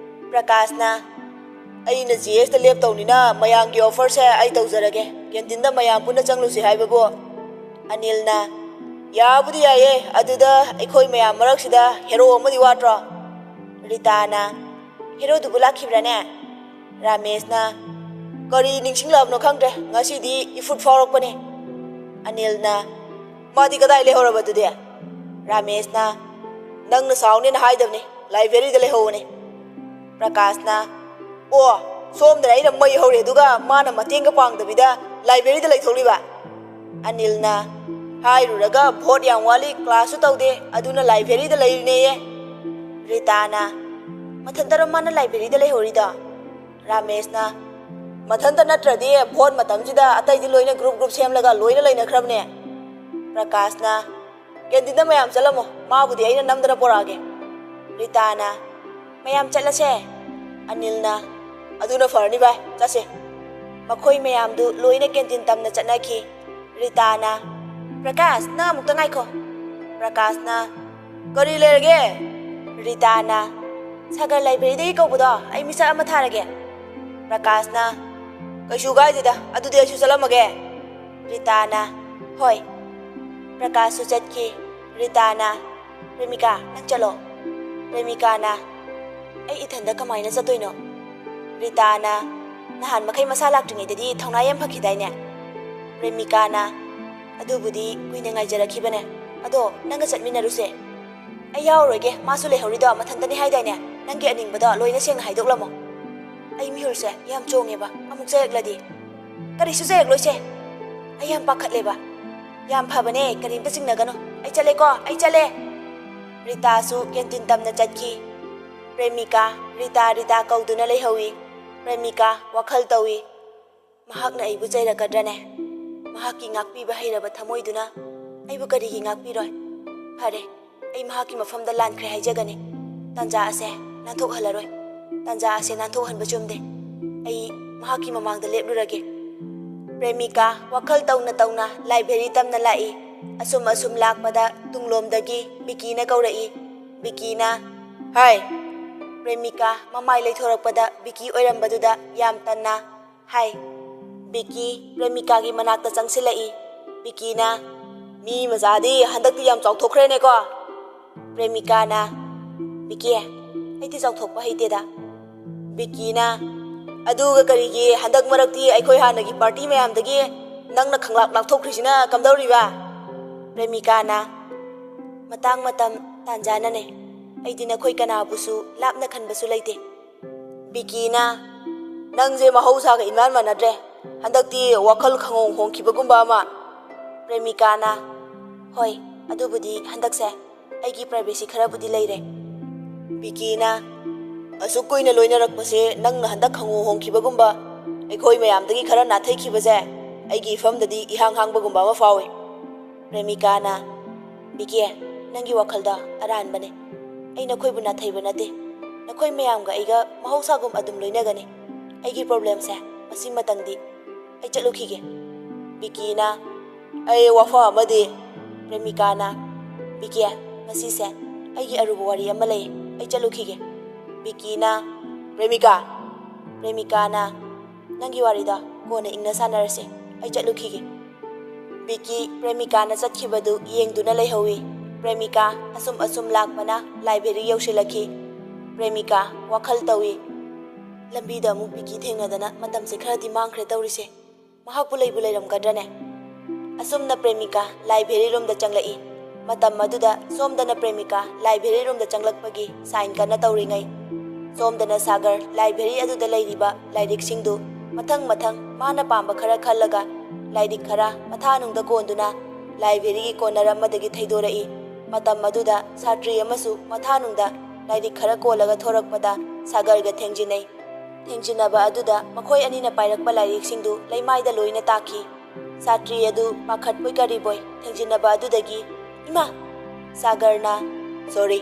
ꯄ꯭ꯔꯀꯥꯁꯅ, "ꯑꯩꯅ ꯖꯤ ꯑꯦꯁꯇ ꯂꯦꯞꯇꯧꯅꯤꯅ ꯃꯌꯥꯝꯒꯤ ꯑꯣꯐꯔꯁꯦ ꯑꯩ ꯇꯧꯖꯔꯒꯦ꯫ ꯀꯦꯟꯇꯤꯟꯗ ꯃꯌꯥꯝ ꯄꯨꯟꯅ ꯆꯪꯂꯨꯁꯤ ꯍꯥꯏꯕꯕꯨ?" ꯑꯅꯤꯜꯅ, "ꯌꯥꯕꯨꯗꯤ ꯌꯥꯏꯌꯦ, ꯑꯗꯨꯗ ꯑꯩꯈꯣꯏ ꯃꯌꯥꯝ ꯃꯔꯛꯁꯤꯗ ꯍꯦꯔꯣ ꯑꯃꯗꯤ ꯋꯥꯠꯇ꯭ꯔꯣ?" ꯔꯤꯇꯥꯅ, "ꯍꯦꯔꯣꯗꯨꯕꯨ ꯂꯥꯛꯈꯤꯕ꯭ꯔꯥꯅꯦ?" ꯔꯥꯃꯦꯁꯅ, "ꯀꯔꯤ ꯅꯤꯡꯁꯤꯡꯂꯛꯑꯕꯅꯣ ꯈꯪꯗ꯭ꯔꯦ, ꯉꯁꯤꯗꯤ ꯏꯐꯨꯠ ꯐꯥꯎꯔꯛꯄꯅꯦ꯫" ꯑꯅꯤꯜꯅ, "ꯃꯥꯗꯤ ꯀꯗꯥꯏ ꯂꯩꯍꯧꯔꯕ ꯑꯗꯨꯗꯤ?" ꯔꯥꯃꯦꯁꯅ, "ꯅꯪꯅ ꯁꯥꯎꯅꯦꯅ ꯍꯥꯏꯗꯕꯅꯤ, ꯂꯥꯏꯕ꯭ꯔꯦꯔꯤꯗ ꯂꯩꯍꯧꯕꯅꯦ꯫" ꯄ꯭ꯔꯀꯥꯁꯅ, "ꯑꯣ, ꯁꯣꯝꯗꯅ ꯑꯩꯅ ꯃꯩ ꯍꯧꯔꯦ, ꯑꯗꯨꯒ ꯃꯥꯅ ꯃꯇꯦꯡꯒ ꯄꯥꯡꯗꯕꯤꯗ ꯂꯥꯏꯕ꯭ꯔꯦꯔꯤꯗ ꯂꯩꯊꯣꯛꯂꯤꯕ?" ꯑꯅꯤꯜꯅ, "ꯍꯥꯏꯔꯨꯔꯒ ꯚꯣꯠ ꯌꯥꯝ ꯋꯥꯠꯂꯤ, ꯀ꯭ꯂꯥꯁꯁꯨ ꯇꯧꯗꯦ, ꯑꯗꯨꯅ ꯂꯥꯏꯕ꯭ꯔꯦꯔꯤꯗ ꯂꯩꯔꯤꯅꯦꯌꯦ꯫" ꯔꯤꯇꯥꯅ, ꯃꯊꯟꯇꯔꯣ ꯃꯥꯅ ꯂꯥꯏꯕ꯭ꯔꯦꯔꯤꯗ ꯂꯩꯍꯧꯔꯤꯗꯣ? ꯔꯥꯃꯦꯁꯅ, ꯃꯊꯟꯇ ꯅꯠꯇ꯭ꯔꯗꯤ ꯚꯣꯠ ꯃꯇꯝꯁꯤꯗ ꯑꯇꯩꯗꯤ ꯂꯣꯏꯅ ꯒ꯭ꯔꯨꯞ ꯒ꯭ꯔꯨꯞ ꯁꯦꯝꯂꯒ ꯂꯣꯏꯅ ꯂꯩꯅꯈ꯭ꯔꯕꯅꯦ꯫ ꯄ꯭ꯔꯀꯥꯁꯅ, ꯀꯦꯟꯇꯤꯟꯗ ꯃꯌꯥꯝ ꯆꯠꯂꯝꯃꯣ, ꯃꯥꯕꯨꯗꯤ ꯑꯩꯅ ꯅꯝꯗꯅ ꯄꯣꯔꯛꯑꯒꯦ꯫ ꯔꯤꯇꯥꯅ, ꯃꯌꯥꯝ ꯆꯠꯂꯁꯦ꯫ ꯑꯅꯤꯜꯅ, ꯑꯗꯨꯅ ꯐꯔꯅꯤ ꯚꯥꯏ, ꯆꯠꯁꯦ꯫ ꯃꯈꯣꯏ ꯃꯌꯥꯝꯗꯨ ꯂꯣꯏꯅ ꯀꯦꯟꯇꯤꯟ ꯇꯝꯅ ꯆꯠꯅꯈꯤ꯫ ꯔꯤꯇꯥꯅ, ꯄ꯭ꯔꯀꯥꯁ, ꯅꯪ ꯑꯃꯨꯛꯇ ꯉꯥꯏꯈꯣ꯫ ꯄ꯭ꯔꯀꯥꯁꯅ, ꯀꯔꯤ ꯂꯩꯔꯒꯦ? ꯔꯤꯇꯥꯅ, ꯁꯥꯒꯔ ꯂꯥꯏꯕ꯭ꯔꯦꯔꯤꯗꯒꯤ ꯀꯧꯕꯗꯣ ꯑꯩ ꯃꯤꯁꯛ ꯑꯃ ꯊꯥꯔꯒꯦ꯫ ꯄ꯭ꯔꯀꯥꯁꯅ, ꯀꯩꯁꯨ ꯀꯥꯏꯗꯦꯗ, ꯑꯗꯨꯗꯤ ꯑꯩꯁꯨ ꯆꯠꯂꯝꯃꯒꯦ꯫ ꯔꯤꯇꯥꯅ, ꯍꯣꯏ꯫ ꯄ꯭ꯔꯀꯥꯁꯁꯨ ꯆꯠꯈꯤ꯫ ꯔꯤꯇꯥꯅ, ꯄ꯭ꯔꯦꯃꯤꯀꯥ, ꯅꯪ ꯆꯠꯂꯣ꯫ ꯄ꯭ꯔꯦꯃꯤꯀꯥꯅ, ꯑꯩ ꯏꯊꯟꯗ ꯀꯃꯥꯏꯅ ꯆꯠꯇꯣꯏꯅꯣ? ꯔꯤꯇꯥꯅ, ꯅꯍꯥꯟ ꯃꯈꯩ ꯃꯁꯥ ꯂꯥꯛꯇ꯭ꯔꯤꯉꯩꯗꯗꯤ ꯊꯧꯅꯥ ꯌꯥꯝ ꯐꯈꯤꯗꯥꯏꯅꯦ? ꯄ꯭ꯔꯦꯃꯤꯀꯥꯅ, ꯑꯗꯨꯕꯨꯗꯤ ꯀꯨꯏꯅ ꯉꯥꯏꯖꯔꯛꯈꯤꯕꯅꯦ꯫ ꯑꯗꯣ ꯅꯪꯒ ꯆꯠꯃꯤꯟꯅꯔꯨꯁꯦ꯫ ꯑꯩ ꯌꯥꯎꯔꯣꯏꯒꯦ, ꯃꯥꯁꯨ ꯂꯩꯍꯧꯔꯤꯗꯣ ꯃꯊꯟꯇꯅꯤ ꯍꯥꯏꯗꯥꯏꯅꯦ? ꯅꯪꯒꯤ ꯑꯅꯤꯡꯕꯗꯣ ꯂꯣꯏꯅ ꯁꯦꯡꯅ ꯍꯥꯏꯗꯣꯛꯂꯝꯃꯣ꯫ ꯑꯩ ꯃꯤꯍꯨꯜꯁꯦ ꯌꯥꯝ ꯆꯣꯡꯉꯦꯕ, ꯑꯃꯨꯛ ꯆꯩꯔꯛꯂꯗꯤ? ꯀꯔꯤꯁꯨ ꯆꯩꯔꯛꯂꯣꯏꯁꯦ꯫ ꯑꯩ ꯌꯥꯝ ꯄꯥꯈꯠꯂꯦꯕ꯫ ꯌꯥꯝ ꯐꯕꯅꯦ, ꯀꯔꯤꯝꯇ ꯆꯤꯡꯅꯒꯅꯨ꯫ ꯑꯩ ꯆꯠꯂꯦꯀꯣ, ꯑꯩ ꯆꯠꯂꯦ꯫ ꯔꯤꯇꯥꯁꯨ ꯀꯦꯟꯇꯤꯟ ꯇꯝꯅ ꯆꯠꯈꯤ꯫ ꯄ꯭ꯔꯦꯃꯤꯀꯥ, ꯔꯤꯇꯥ, ꯔꯤꯇꯥ ꯀꯧꯗꯨꯅ ꯂꯩꯍꯧꯏ꯫ ꯄ꯭ꯔꯦꯃꯤꯀꯥ ꯋꯥꯈꯜ ꯇꯧꯏ꯫ ꯃꯍꯥꯛꯅ ꯑꯩꯕꯨ ꯆꯩꯔꯛꯀꯗ꯭ꯔꯅꯦ? ꯃꯍꯥꯛꯀꯤ ꯉꯥꯛꯄꯤꯕ ꯍꯩꯔꯕ ꯊꯃꯣꯏꯗꯨꯅ ꯑꯩꯕꯨ ꯀꯔꯤꯒꯤ ꯉꯥꯛꯄꯤꯔꯣꯏ? ꯐꯔꯦ, ꯑꯩ ꯃꯍꯥꯛꯀꯤ ꯃꯐꯝꯗ ꯂꯥꯟꯈ꯭ꯔꯦ ꯍꯥꯏꯖꯒꯅꯤ꯫ ꯇꯥꯟꯖꯥ ꯑꯁꯦ ꯅꯥꯟꯊꯣꯛꯍꯜꯂꯔꯣꯏ꯫ ꯇꯥꯟꯖꯥ ꯑꯁꯦ ꯅꯥꯟꯊꯣꯛꯍꯟꯕ ꯆꯨꯝꯗꯦ꯫ ꯑꯩ ꯃꯍꯥꯛꯀꯤ ꯃꯃꯥꯡꯗ ꯂꯦꯞꯂꯨꯔꯒꯦ꯫ ꯄ꯭ꯔꯦꯃꯤꯀꯥ ꯋꯥꯈꯜ ꯇꯧꯅ ꯇꯧꯅ ꯂꯥꯏꯕ꯭ꯔꯦꯔꯤ ꯇꯝꯅ ꯂꯥꯛꯏ꯫ ꯑꯁꯨꯝ ꯑꯁꯨꯝ ꯂꯥꯛꯄꯗ ꯇꯨꯡꯂꯣꯝꯗꯒꯤ ꯕꯤꯀꯤꯅ ꯀꯧꯔꯛꯏ꯫ ꯕꯤꯀꯤꯅ, "ꯍꯥꯏ!" ꯄ꯭ꯔꯦꯃꯤꯀꯥ ꯃꯃꯥꯏ ꯂꯩꯊꯣꯔꯛꯄꯗ ꯕꯤꯀꯤ ꯑꯣꯏꯔꯝꯕꯗꯨꯗ ꯌꯥꯝ ꯇꯟꯅ, "ꯍꯥꯏ!" ꯕꯤꯀꯤ ꯄ꯭ꯔꯦꯃꯤꯀꯥꯒꯤ ꯃꯅꯥꯛꯇ ꯆꯪꯁꯤꯜꯂꯛꯏ꯫ ꯕꯤꯀꯤꯅ, "ꯃꯤ ꯃꯆꯥꯗꯤ ꯍꯟꯗꯛꯇꯤ ꯌꯥꯝ ꯆꯥꯎꯊꯣꯛꯈ꯭ꯔꯦꯅꯦꯀꯣ?" ꯄ꯭ꯔꯦꯃꯤꯀꯥꯅ, "ꯕꯤꯀꯤ, ꯑꯩꯗꯤ ꯆꯥꯎꯊꯣꯛꯄ ꯍꯩꯇꯦꯗ꯫" ꯕꯤꯀꯤꯅ, "ꯑꯗꯨꯒ ꯀꯔꯤꯒꯤ ꯍꯟꯗꯛ ꯃꯔꯛꯇꯤ ꯑꯩꯈꯣꯏ ꯍꯥꯟꯅꯒꯤ ꯄꯥꯔꯇꯤ ꯃꯌꯥꯝꯗꯒꯤ ꯅꯪꯅ ꯈꯪꯂꯥꯞ ꯂꯥꯞꯊꯣꯛꯈ꯭ꯔꯤꯁꯤꯅ ꯀꯝꯗꯧꯔꯤꯕ?" ꯄ꯭ꯔꯦꯃꯤꯀꯥꯅ, "ꯃꯇꯥꯡ ꯃꯇꯝ ꯇꯥꯟꯖꯥꯅꯅꯦ꯫ ꯑꯩꯗꯤ ꯅꯈꯣꯏ ꯀꯅꯥꯕꯨꯁꯨ ꯂꯥꯞꯅ ꯈꯟꯕꯁꯨ ꯂꯩꯇꯦ꯫" ꯕꯤꯀꯤꯅ, "ꯅꯪꯁꯦ ꯃꯍꯧꯁꯥꯒ ꯏꯃꯥꯟ ꯃꯥꯟꯅꯗ꯭ꯔꯦ꯫ ꯍꯟꯗꯛꯇꯤ ꯋꯥꯈꯜ ꯈꯪꯍꯣꯡ ꯍꯣꯡꯈꯤꯕꯒꯨꯝꯕ ꯑꯃ꯫" ꯄ꯭ꯔꯦꯃꯤꯀꯥꯅ, "ꯍꯣꯏ, ꯑꯗꯨꯕꯨꯗꯤ ꯍꯟꯗꯛꯁꯦ ꯑꯩꯒꯤ ꯄ꯭ꯔꯥꯏꯚꯦꯁꯤ ꯈꯔꯕꯨꯗꯤ ꯂꯩꯔꯦ꯫" ꯕꯤꯀꯤꯅ, ꯑꯁꯨꯛ ꯀꯨꯏꯅ ꯂꯣꯏꯅꯔꯛꯄꯁꯦ ꯅꯪꯅ ꯍꯟꯗꯛ ꯈꯪꯍꯣꯡ ꯍꯣꯡꯈꯤꯕꯒꯨꯝꯕ, ꯑꯩꯈꯣꯏ ꯃꯌꯥꯝꯗꯒꯤ ꯈꯔ ꯅꯥꯊꯩꯈꯤꯕꯁꯦ ꯑꯩꯒꯤ ꯏꯐꯝꯗꯗꯤ ꯏꯍꯥꯡ ꯍꯥꯡꯕꯒꯨꯝꯕ ꯑꯃ ꯐꯥꯎꯏ꯫ ꯄ꯭ꯔꯦꯃꯤꯀꯥꯅ, "ꯕꯤꯀꯤ, ꯅꯪꯒꯤ ꯋꯥꯈꯜꯗ ꯑꯔꯥꯟꯕꯅꯦ꯫ ꯑꯩ ꯅꯈꯣꯏꯕꯨ ꯅꯥꯊꯩꯕ ꯅꯠꯇꯦ꯫ ꯅꯈꯣꯏ ꯃꯌꯥꯝꯒ ꯑꯩꯒ ꯃꯍꯧꯁꯥꯒꯨꯝ ꯑꯗꯨꯝ ꯂꯣꯏꯅꯒꯅꯤ꯫ ꯑꯩꯒꯤ ꯄ꯭ꯔꯣꯕ꯭ꯂꯦꯝꯁꯦ ꯃꯁꯤꯃꯇꯪꯗꯤ ꯑꯩ ꯆꯠꯂꯨꯈꯤꯒꯦ꯫" ꯕꯤꯀꯤꯅ, "ꯑꯩ ꯋꯥꯐꯝ ꯑꯃꯗꯤ꯫" ꯄ꯭ꯔꯦꯃꯤꯀꯥꯅ, "ꯕꯤꯀꯤ, ꯉꯁꯤꯁꯦ ꯑꯩꯒꯤ ꯑꯔꯨꯕ ꯋꯥꯔꯤ ꯑꯃ ꯂꯩ꯫ ꯑꯩ ꯆꯠꯂꯨꯈꯤꯒꯦ꯫" ꯕꯤꯀꯤꯅ, "ꯄ꯭ꯔꯦꯃꯤꯀꯥ!" ꯄ꯭ꯔꯦꯃꯤꯀꯥꯅ, "ꯅꯪꯒꯤ ꯋꯥꯔꯤꯗꯣ ꯀꯣꯟꯅ ꯏꯪꯅ ꯁꯥꯟꯅꯔꯁꯦ꯫ ꯑꯩ ꯆꯠꯂꯨꯈꯤꯒꯦ꯫" ꯕꯤꯀꯤ ꯄ꯭ꯔꯦꯃꯤꯀꯥꯅ ꯆꯠꯈꯤꯕꯗꯨ ꯌꯦꯡꯗꯨꯅ ꯂꯩꯍꯧꯏ꯫ ꯄ꯭ꯔꯦꯃꯤꯀꯥ ꯑꯁꯨꯝ ꯑꯁꯨꯝ ꯂꯥꯛꯄꯅ ꯂꯥꯏꯕ꯭ꯔꯦꯔꯤ ꯌꯧꯁꯤꯜꯂꯛꯈꯤ꯫ ꯄ꯭ꯔꯦꯃꯤꯀꯥ ꯋꯥꯈꯜ ꯇꯧꯏ꯫ "ꯂꯝꯕꯤꯗ ꯑꯃꯨꯛ ꯕꯤꯀꯤ ꯊꯦꯡꯅꯗꯅ ꯃꯇꯝꯁꯦ ꯈꯔꯗꯤ ꯃꯥꯡꯈ꯭ꯔꯦ ꯇꯧꯔꯤꯁꯦ꯫ ꯃꯍꯥꯛꯄꯨ ꯂꯩꯕꯨ ꯂꯩꯔꯝꯒꯗ꯭ꯔꯅꯦ?" ꯑꯁꯨꯝꯅ ꯄ꯭ꯔꯦꯃꯤꯀꯥ ꯂꯥꯏꯕ꯭ꯔꯦꯔꯤ ꯔꯨꯝꯗ ꯆꯪꯂꯛꯏ꯫ ꯃꯇꯝ ꯑꯗꯨꯗ ꯁꯣꯝꯗꯅ ꯄ꯭ꯔꯦꯃꯤꯀꯥ ꯂꯥꯏꯕ꯭ꯔꯦꯔꯤ ꯔꯨꯝꯗ ꯆꯪꯂꯛꯄꯒꯤ ꯁꯥꯏꯟ ꯀꯟꯅ ꯇꯧꯔꯤꯉꯩ, ꯁꯣꯝꯗꯅ ꯁꯥꯒꯔ ꯂꯥꯏꯕ꯭ꯔꯦꯔꯤ ꯑꯗꯨꯗ ꯂꯩꯔꯤꯕ ꯂꯥꯏꯔꯤꯛꯁꯤꯡꯗꯨ ꯃꯊꯪ ꯃꯊꯪ ꯃꯥꯅ ꯄꯥꯝꯕ ꯈꯔ ꯈꯜꯂꯒ ꯂꯥꯏꯔꯤꯛ ꯈꯔ ꯃꯊꯥꯅꯨꯡꯗ ꯀꯣꯟꯗꯨꯅ ꯂꯥꯏꯕ꯭ꯔꯦꯔꯤꯒꯤ ꯀꯣꯅꯔ ꯑꯃꯗꯒꯤ ꯊꯩꯗꯣꯔꯛꯏ꯫ ꯃꯇꯝ ꯑꯗꯨꯗ ꯁꯥꯇ꯭ꯔꯤ ꯑꯃꯁꯨ ꯃꯊꯥꯅꯨꯡꯗ ꯂꯥꯏꯔꯤꯛ ꯈꯔ ꯀꯣꯜꯂꯒ ꯊꯣꯔꯛꯄꯗ ꯁꯥꯒꯔꯒ ꯊꯦꯡꯖꯤꯟꯅꯩ꯫ ꯊꯦꯡꯖꯤꯟꯅꯕ ꯑꯗꯨꯗ ꯃꯈꯣꯏ ꯑꯅꯤꯅ ꯄꯥꯏꯔꯛꯄ ꯂꯥꯏꯔꯤꯛꯁꯤꯡꯗꯨ ꯂꯩꯃꯥꯏꯗ ꯂꯣꯏꯅ ꯇꯥꯈꯤ꯫ ꯁꯥꯇ꯭ꯔꯤ ꯑꯗꯨ ꯄꯥꯈꯠꯄꯣꯏ ꯀꯔꯤꯕꯣꯏ ꯊꯦꯡꯖꯤꯟꯅꯕ ꯑꯗꯨꯗꯒꯤ, "ꯏꯃꯥ!" ꯁꯥꯒꯔꯅ, "ꯁꯣꯔꯤ꯫"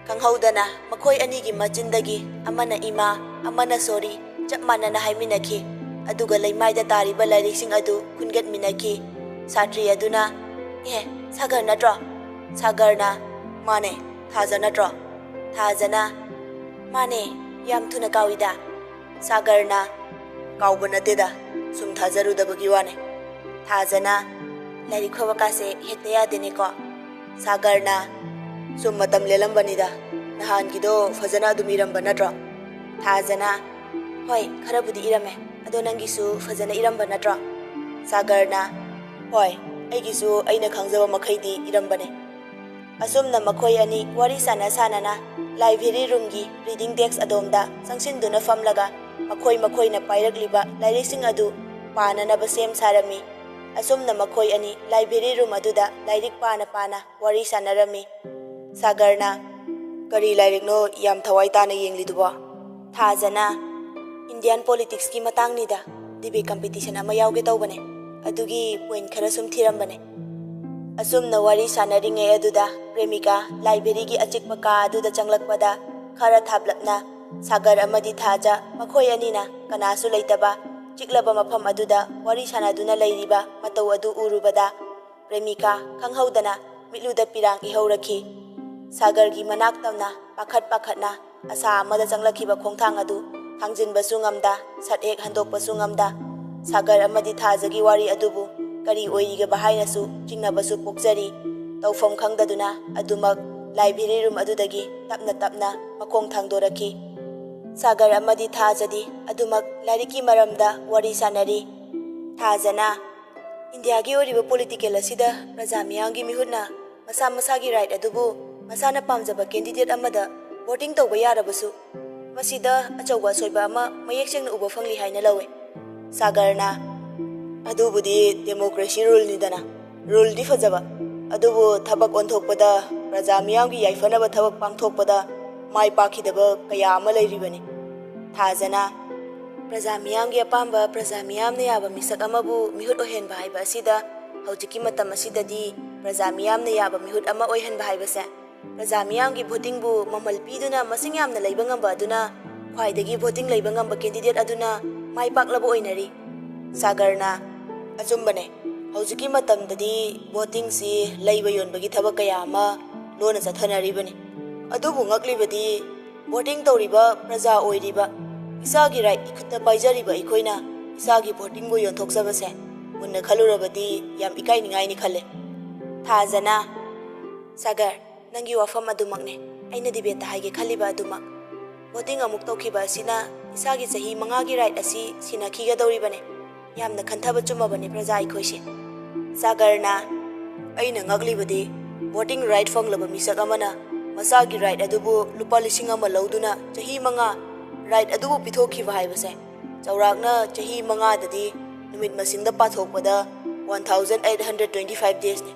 ꯈꯪꯍꯧꯗꯅ ꯃꯈꯣꯏ ꯑꯅꯤꯒꯤ ꯃꯆꯤꯟꯗꯒꯤ ꯑꯃꯅ "ꯏꯃꯥ", ꯑꯃꯅ "ꯁꯣꯔꯤ" ꯆꯞ ꯃꯥꯟꯅꯅ ꯍꯥꯏꯃꯤꯟꯅꯈꯤ꯫ ꯑꯗꯨꯒ ꯂꯩꯃꯥꯏꯗ ꯇꯥꯔꯤꯕ ꯂꯥꯏꯔꯤꯛꯁꯤꯡ ꯑꯗꯨ ꯈꯨꯟꯒꯠꯃꯤꯟꯅꯈꯤ꯫ ꯁꯥꯇ꯭ꯔꯤ ꯑꯗꯨꯅ, "ꯑꯦ, ꯁꯥꯒꯔ ꯅꯠꯇ꯭ꯔꯣ?" ꯁꯥꯒꯔꯅ, "ꯃꯥꯅꯦ꯫" "ꯊꯥꯖ ꯅꯠꯇ꯭ꯔꯣ?" ꯊꯥꯖꯅ, "ꯃꯥꯅꯦ, ꯌꯥꯝ ꯊꯨꯅ ꯀꯥꯎꯏꯗ꯫" ꯁꯥꯒꯔꯅ, "ꯀꯥꯎꯕ ꯅꯠꯇꯦꯗ, ꯁꯨꯝ ꯊꯥꯖꯔꯨꯗꯕꯒꯤ ꯋꯥꯅꯦ꯫" ꯊꯥꯖꯅ, "ꯂꯥꯏꯔꯤꯛ ꯐꯕ ꯀꯥꯁꯦ ꯍꯦꯛꯇ ꯌꯥꯗꯦꯅꯦꯀꯣ꯫" ꯁꯥꯒꯔꯅ, "ꯁꯨꯝ ꯃꯇꯝ ꯂꯦꯜꯂꯝꯕꯅꯤꯗ꯫ ꯅꯍꯥꯟꯒꯤꯗꯣ ꯐꯖꯅ ꯑꯗꯨꯝ ꯏꯔꯝꯕ ꯅꯠꯇ꯭ꯔꯣ?" ꯊꯥꯖꯅ, "ꯍꯣꯏ, ꯈꯔꯕꯨꯗꯤ ꯏꯔꯝꯃꯦ꯫ ꯑꯗꯣ ꯅꯪꯒꯤꯁꯨ ꯐꯖꯅ ꯏꯔꯝꯕ ꯅꯠꯇ꯭ꯔꯣ?" ꯁꯥꯒꯔꯅ, "ꯍꯣꯏ, ꯑꯩꯒꯤꯁꯨ ꯑꯩꯅ ꯈꯪꯖꯕ ꯃꯈꯩꯗꯤ ꯏꯔꯝꯕꯅꯦ꯫" ꯑꯁꯨꯝꯅ ꯃꯈꯣꯏ ꯑꯅꯤ ꯋꯥꯔꯤ ꯁꯥꯟꯅ ꯁꯥꯟꯅꯅ ꯂꯥꯏꯕ꯭ꯔꯦꯔꯤ ꯔꯨꯝꯒꯤ ꯔꯤꯗꯤꯡ ꯗꯦꯁꯛ ꯑꯗꯣꯝꯗ ꯆꯪꯁꯤꯟꯗꯨꯅ ꯐꯝꯂꯒ ꯃꯈꯣꯏ ꯃꯈꯣꯏꯅ ꯄꯥꯏꯔꯛꯂꯤꯕ ꯂꯥꯏꯔꯤꯛꯁꯤꯡ ꯑꯗꯨ ꯄꯥꯅꯅꯕ ꯁꯦꯝ ꯁꯥꯔꯝꯃꯤ꯫ ꯑꯁꯨꯝꯅ ꯃꯈꯣꯏ ꯑꯅꯤ ꯂꯥꯏꯕ꯭ꯔꯦꯔꯤ ꯔꯨꯝ ꯑꯗꯨꯗ ꯂꯥꯏꯔꯤꯛ ꯄꯥꯅ ꯄꯥꯅ ꯋꯥꯔꯤ ꯁꯥꯟꯅꯔꯝꯃꯤ꯫ ꯁꯥꯒꯔꯅ, ꯀꯔꯤ ꯂꯥꯏꯔꯤꯛꯅꯣ ꯌꯥꯝ ꯊꯋꯥꯏ ꯇꯥꯅ ꯌꯦꯡꯂꯤꯗꯨꯕꯣ? ꯊꯥꯖꯅ, "Indian politics ꯀꯤ ꯃꯇꯥꯡꯅꯤꯗ, debate competition ꯑꯃ ꯌꯥꯎꯒꯦ ꯇꯧꯕꯅꯦ, ꯑꯗꯨꯒꯤ point ꯈꯔ ꯁꯨꯝ ꯊꯤꯔꯝꯕꯅꯦ"꯫ ꯑꯁꯨꯝꯅ ꯋꯥꯔꯤ ꯁꯥꯟꯅꯔꯤꯉꯩ ꯑꯗꯨꯗ ꯄ꯭ꯔꯦꯃꯤꯀꯥ library ꯒꯤ ꯑꯆꯤꯛꯄ ꯀꯥ ꯑꯗꯨꯗ ꯆꯪꯂꯛꯄꯗ, ꯈꯔ ꯊꯥꯞꯂꯞꯅ ꯁꯥꯒꯔ ꯑꯃꯗꯤ ꯊꯥꯖ, ꯃꯈꯣꯏ ꯑꯅꯤꯅ ꯀꯅꯥꯁꯨ ꯂꯩꯇꯕ ꯆꯤꯛꯂꯕ ꯃꯐꯝ ꯑꯗꯨꯗ ꯋꯥꯔꯤ ꯁꯥꯟꯅꯗꯨꯅ ꯂꯩꯔꯤꯕ ꯃꯇꯧ ꯑꯗꯨ ꯎꯔꯨꯕꯗ, ꯄ꯭ꯔꯦꯃꯤꯀꯥ ꯈꯪꯍꯧꯗꯅ ꯃꯤꯠꯂꯨꯗ ꯄꯤꯔꯥꯡ ꯏꯍꯧꯔꯛꯈꯤ꯫ ꯁꯥꯒꯔꯒꯤ ꯃꯅꯥꯛ ꯇꯝꯅ ꯄꯥꯈꯠ ꯄꯥꯈꯠꯅ ꯑꯁꯥ ꯑꯃꯗ ꯆꯪꯂꯛꯈꯤꯕ ꯈꯣꯡꯊꯥꯡ ꯑꯗꯨ ꯊꯥꯡꯖꯤꯟꯕꯁꯨ ꯉꯝꯗ, ꯁꯠ ꯍꯦꯛ ꯍꯟꯗꯣꯛꯄꯁꯨ ꯉꯝꯗ, ꯁꯥꯒꯔ ꯑꯃꯗꯤ ꯊꯥꯖꯒꯤ ꯋꯥꯔꯤ ꯑꯗꯨꯕꯨ ꯀꯔꯤ ꯑꯣꯏꯔꯤꯒꯕ ꯍꯥꯏꯅꯁꯨ ꯆꯤꯡꯅꯕꯁꯨ ꯄꯣꯛꯆꯔꯤ꯫ ꯇꯧꯐꯝ ꯈꯪꯗꯗꯨꯅ ꯑꯗꯨꯃꯛ library room ꯑꯗꯨꯗꯒꯤ ꯇꯞꯅ ꯇꯞꯅ ꯃꯈꯣꯡ ꯊꯥꯡꯗꯣꯔꯛꯈꯤ꯫ ꯁꯥꯒꯔ ꯑꯃꯗꯤ ꯊꯥꯖꯗꯤ ꯑꯗꯨꯃꯛ ꯂꯥꯏꯔꯤꯛꯀꯤ ꯃꯔꯝꯗ ꯋꯥꯔꯤ ꯁꯥꯟꯅꯔꯤ꯫ ꯊꯥꯖꯅ, "ꯏꯟꯗꯤꯌꯥꯒꯤ ꯑꯣꯏꯔꯤꯕ political ꯑꯁꯤꯗ ꯄ꯭ꯔꯖꯥ ꯃꯤꯌꯥꯝꯒꯤ ꯃꯤꯍꯨꯠꯅ ꯃꯁꯥ ꯃꯁꯥꯒꯤ right ꯑꯗꯨꯕꯨ ꯃꯁꯥꯅ ꯄꯥꯝꯖꯕ candidate ꯑꯃꯗ voting ꯇꯧꯕ ꯌꯥꯔꯕꯁꯨ, ꯃꯁꯤꯗ ꯑꯆꯧꯕ ꯑꯁꯣꯏꯕ ꯑꯃ ꯃꯌꯦꯛ ꯁꯦꯡꯅ ꯎꯕ ꯐꯪꯂꯤ ꯍꯥꯏꯅ ꯂꯧꯏ"꯫ ꯁꯥꯒꯔꯅ, "ꯑꯗꯨꯕꯨꯗꯤ democracy rule ꯅꯤꯗꯅ, rule ꯗꯤ ꯐꯖꯕ, ꯑꯗꯨꯕꯨ ꯊꯕꯛ ꯑꯣꯟꯊꯣꯛꯄꯗ, ꯄ꯭ꯔꯖꯥ ꯃꯤꯌꯥꯝꯒꯤ ꯌꯥꯏꯐꯅꯕ ꯊꯕꯛ ꯄꯥꯡꯊꯣꯛꯄꯗ ꯃꯥꯏ ꯄꯥꯛꯈꯤꯗꯕ ꯀꯌꯥ ꯑꯃ ꯂꯩꯔꯤꯕꯅꯤ"꯫ ꯊꯥꯖꯅ, "ꯄ꯭ꯔꯖꯥ ꯃꯤꯌꯥꯝꯒꯤ ꯑꯄꯥꯝꯕ, ꯄ꯭ꯔꯖꯥ ꯃꯤꯌꯥꯝꯅ ꯌꯥꯕ ꯃꯤꯁꯛ ꯑꯃꯕꯨ ꯃꯤꯍꯨꯠ ꯑꯣꯏꯍꯟꯕ ꯍꯥꯏꯕ ꯑꯁꯤꯗ, ꯍꯧꯖꯤꯛꯀꯤ ꯃꯇꯝ ꯑꯁꯤꯗꯗꯤ ꯄ꯭ꯔꯖꯥ ꯃꯤꯌꯥꯝꯅ ꯌꯥꯕ ꯃꯤꯍꯨꯠ ꯑꯃ ꯑꯣꯏꯍꯟꯕ ꯍꯥꯏꯕꯁꯦ, ꯄ꯭ꯔꯖꯥ ꯃꯤꯌꯥꯝꯒꯤ voting ꯕꯨ ꯃꯃꯜ ꯄꯤꯗꯨꯅ ꯃꯁꯤꯡ ꯌꯥꯝꯅ ꯂꯩꯕ ꯉꯝꯕ ꯑꯗꯨꯅ, ꯈ꯭ꯋꯥꯏꯗꯒꯤ voting ꯂꯩꯕ ꯉꯝꯕ candidate ꯑꯗꯨꯅ ꯃꯥꯏ ꯄꯥꯛꯂꯕ ꯑꯣꯏꯅꯔꯤ"꯫ ꯁꯥꯒꯔꯅ, "ꯑꯆꯨꯝꯕꯅꯦ, ꯍꯧꯖꯤꯛꯀꯤ ꯃꯇꯝꯗꯗꯤ voting ꯁꯤ ꯂꯩꯕ ꯌꯣꯟꯕꯒꯤ ꯊꯕꯛ ꯀꯌꯥ ꯑꯃ ꯂꯣꯟꯅ ꯆꯠꯊꯅꯔꯤꯕꯅꯤ꯫ ꯑꯗꯨꯕꯨ ꯉꯛꯂꯤꯕꯗꯤ, voting ꯇꯧꯔꯤꯕ ꯄ꯭ꯔꯖꯥ ꯑꯣꯏꯔꯤꯕ, ꯏꯁꯥꯒꯤ right ꯏꯈꯨꯠꯇ ꯄꯥꯏꯖꯔꯤꯕ ꯑꯩꯈꯣꯏꯅ ꯏꯁꯥꯒꯤ voting ꯕꯨ ꯌꯣꯟꯊꯣꯛꯆꯕꯁꯦ ꯃꯨꯟꯅ ꯈꯜꯂꯨꯔꯕꯗꯤ ꯌꯥꯝ ꯏꯀꯥꯏꯅꯤꯡꯉꯥꯏꯅꯤ ꯈꯜꯂꯦ"꯫ ꯊꯥꯖꯅ, "ꯁꯥꯒꯔ, ꯅꯪꯒꯤ ꯋꯥꯐꯝ ꯑꯗꯨꯃꯛꯅꯦ ꯑꯩꯅ debate ꯇ ꯍꯥꯏꯒꯦ ꯈꯜꯂꯤꯕ ꯑꯗꯨꯃꯛ꯫ Voting ꯑꯃꯨꯛ ꯇꯧꯈꯤꯕ ꯑꯁꯤꯅ ꯏꯁꯥꯒꯤ ꯆꯍꯤ ꯃꯉꯥꯒꯤ right ꯑꯁꯤ ꯁꯤꯟꯅꯈꯤꯒꯗꯧꯔꯤꯕꯅꯦ꯫ ꯌꯥꯝꯅ ꯈꯟꯊꯕ ꯆꯨꯝꯃꯕꯅꯤ ꯄ꯭ꯔꯖꯥ ꯑꯩꯈꯣꯏꯁꯦ"꯫ ꯁꯥꯒꯔꯅ, "ꯑꯩꯅ ꯉꯛꯂꯤꯕꯗꯤ, voting right ꯐꯪꯂꯕ ꯃꯤꯁꯛ ꯑꯃꯅ ꯃꯁꯥꯒꯤ right ꯑꯗꯨꯕꯨ ꯂꯨꯄꯥ ꯂꯤꯁꯤꯡ ꯑꯃ ꯂꯧꯗꯨꯅ ꯆꯍꯤ ꯃꯉꯥ right ꯑꯗꯨꯕꯨ ꯄꯤꯊꯣꯛꯈꯤꯕ ꯍꯥꯏꯕꯁꯦ, ꯆꯥꯎꯔꯥꯛꯅ ꯆꯍꯤ ꯃꯉꯥꯗꯗꯤ ꯅꯨꯃꯤꯠ ꯃꯁꯤꯡꯗ ꯄꯥꯊꯣꯛꯄꯗ one thousand eight hundred twenty five days ꯅꯤ꯫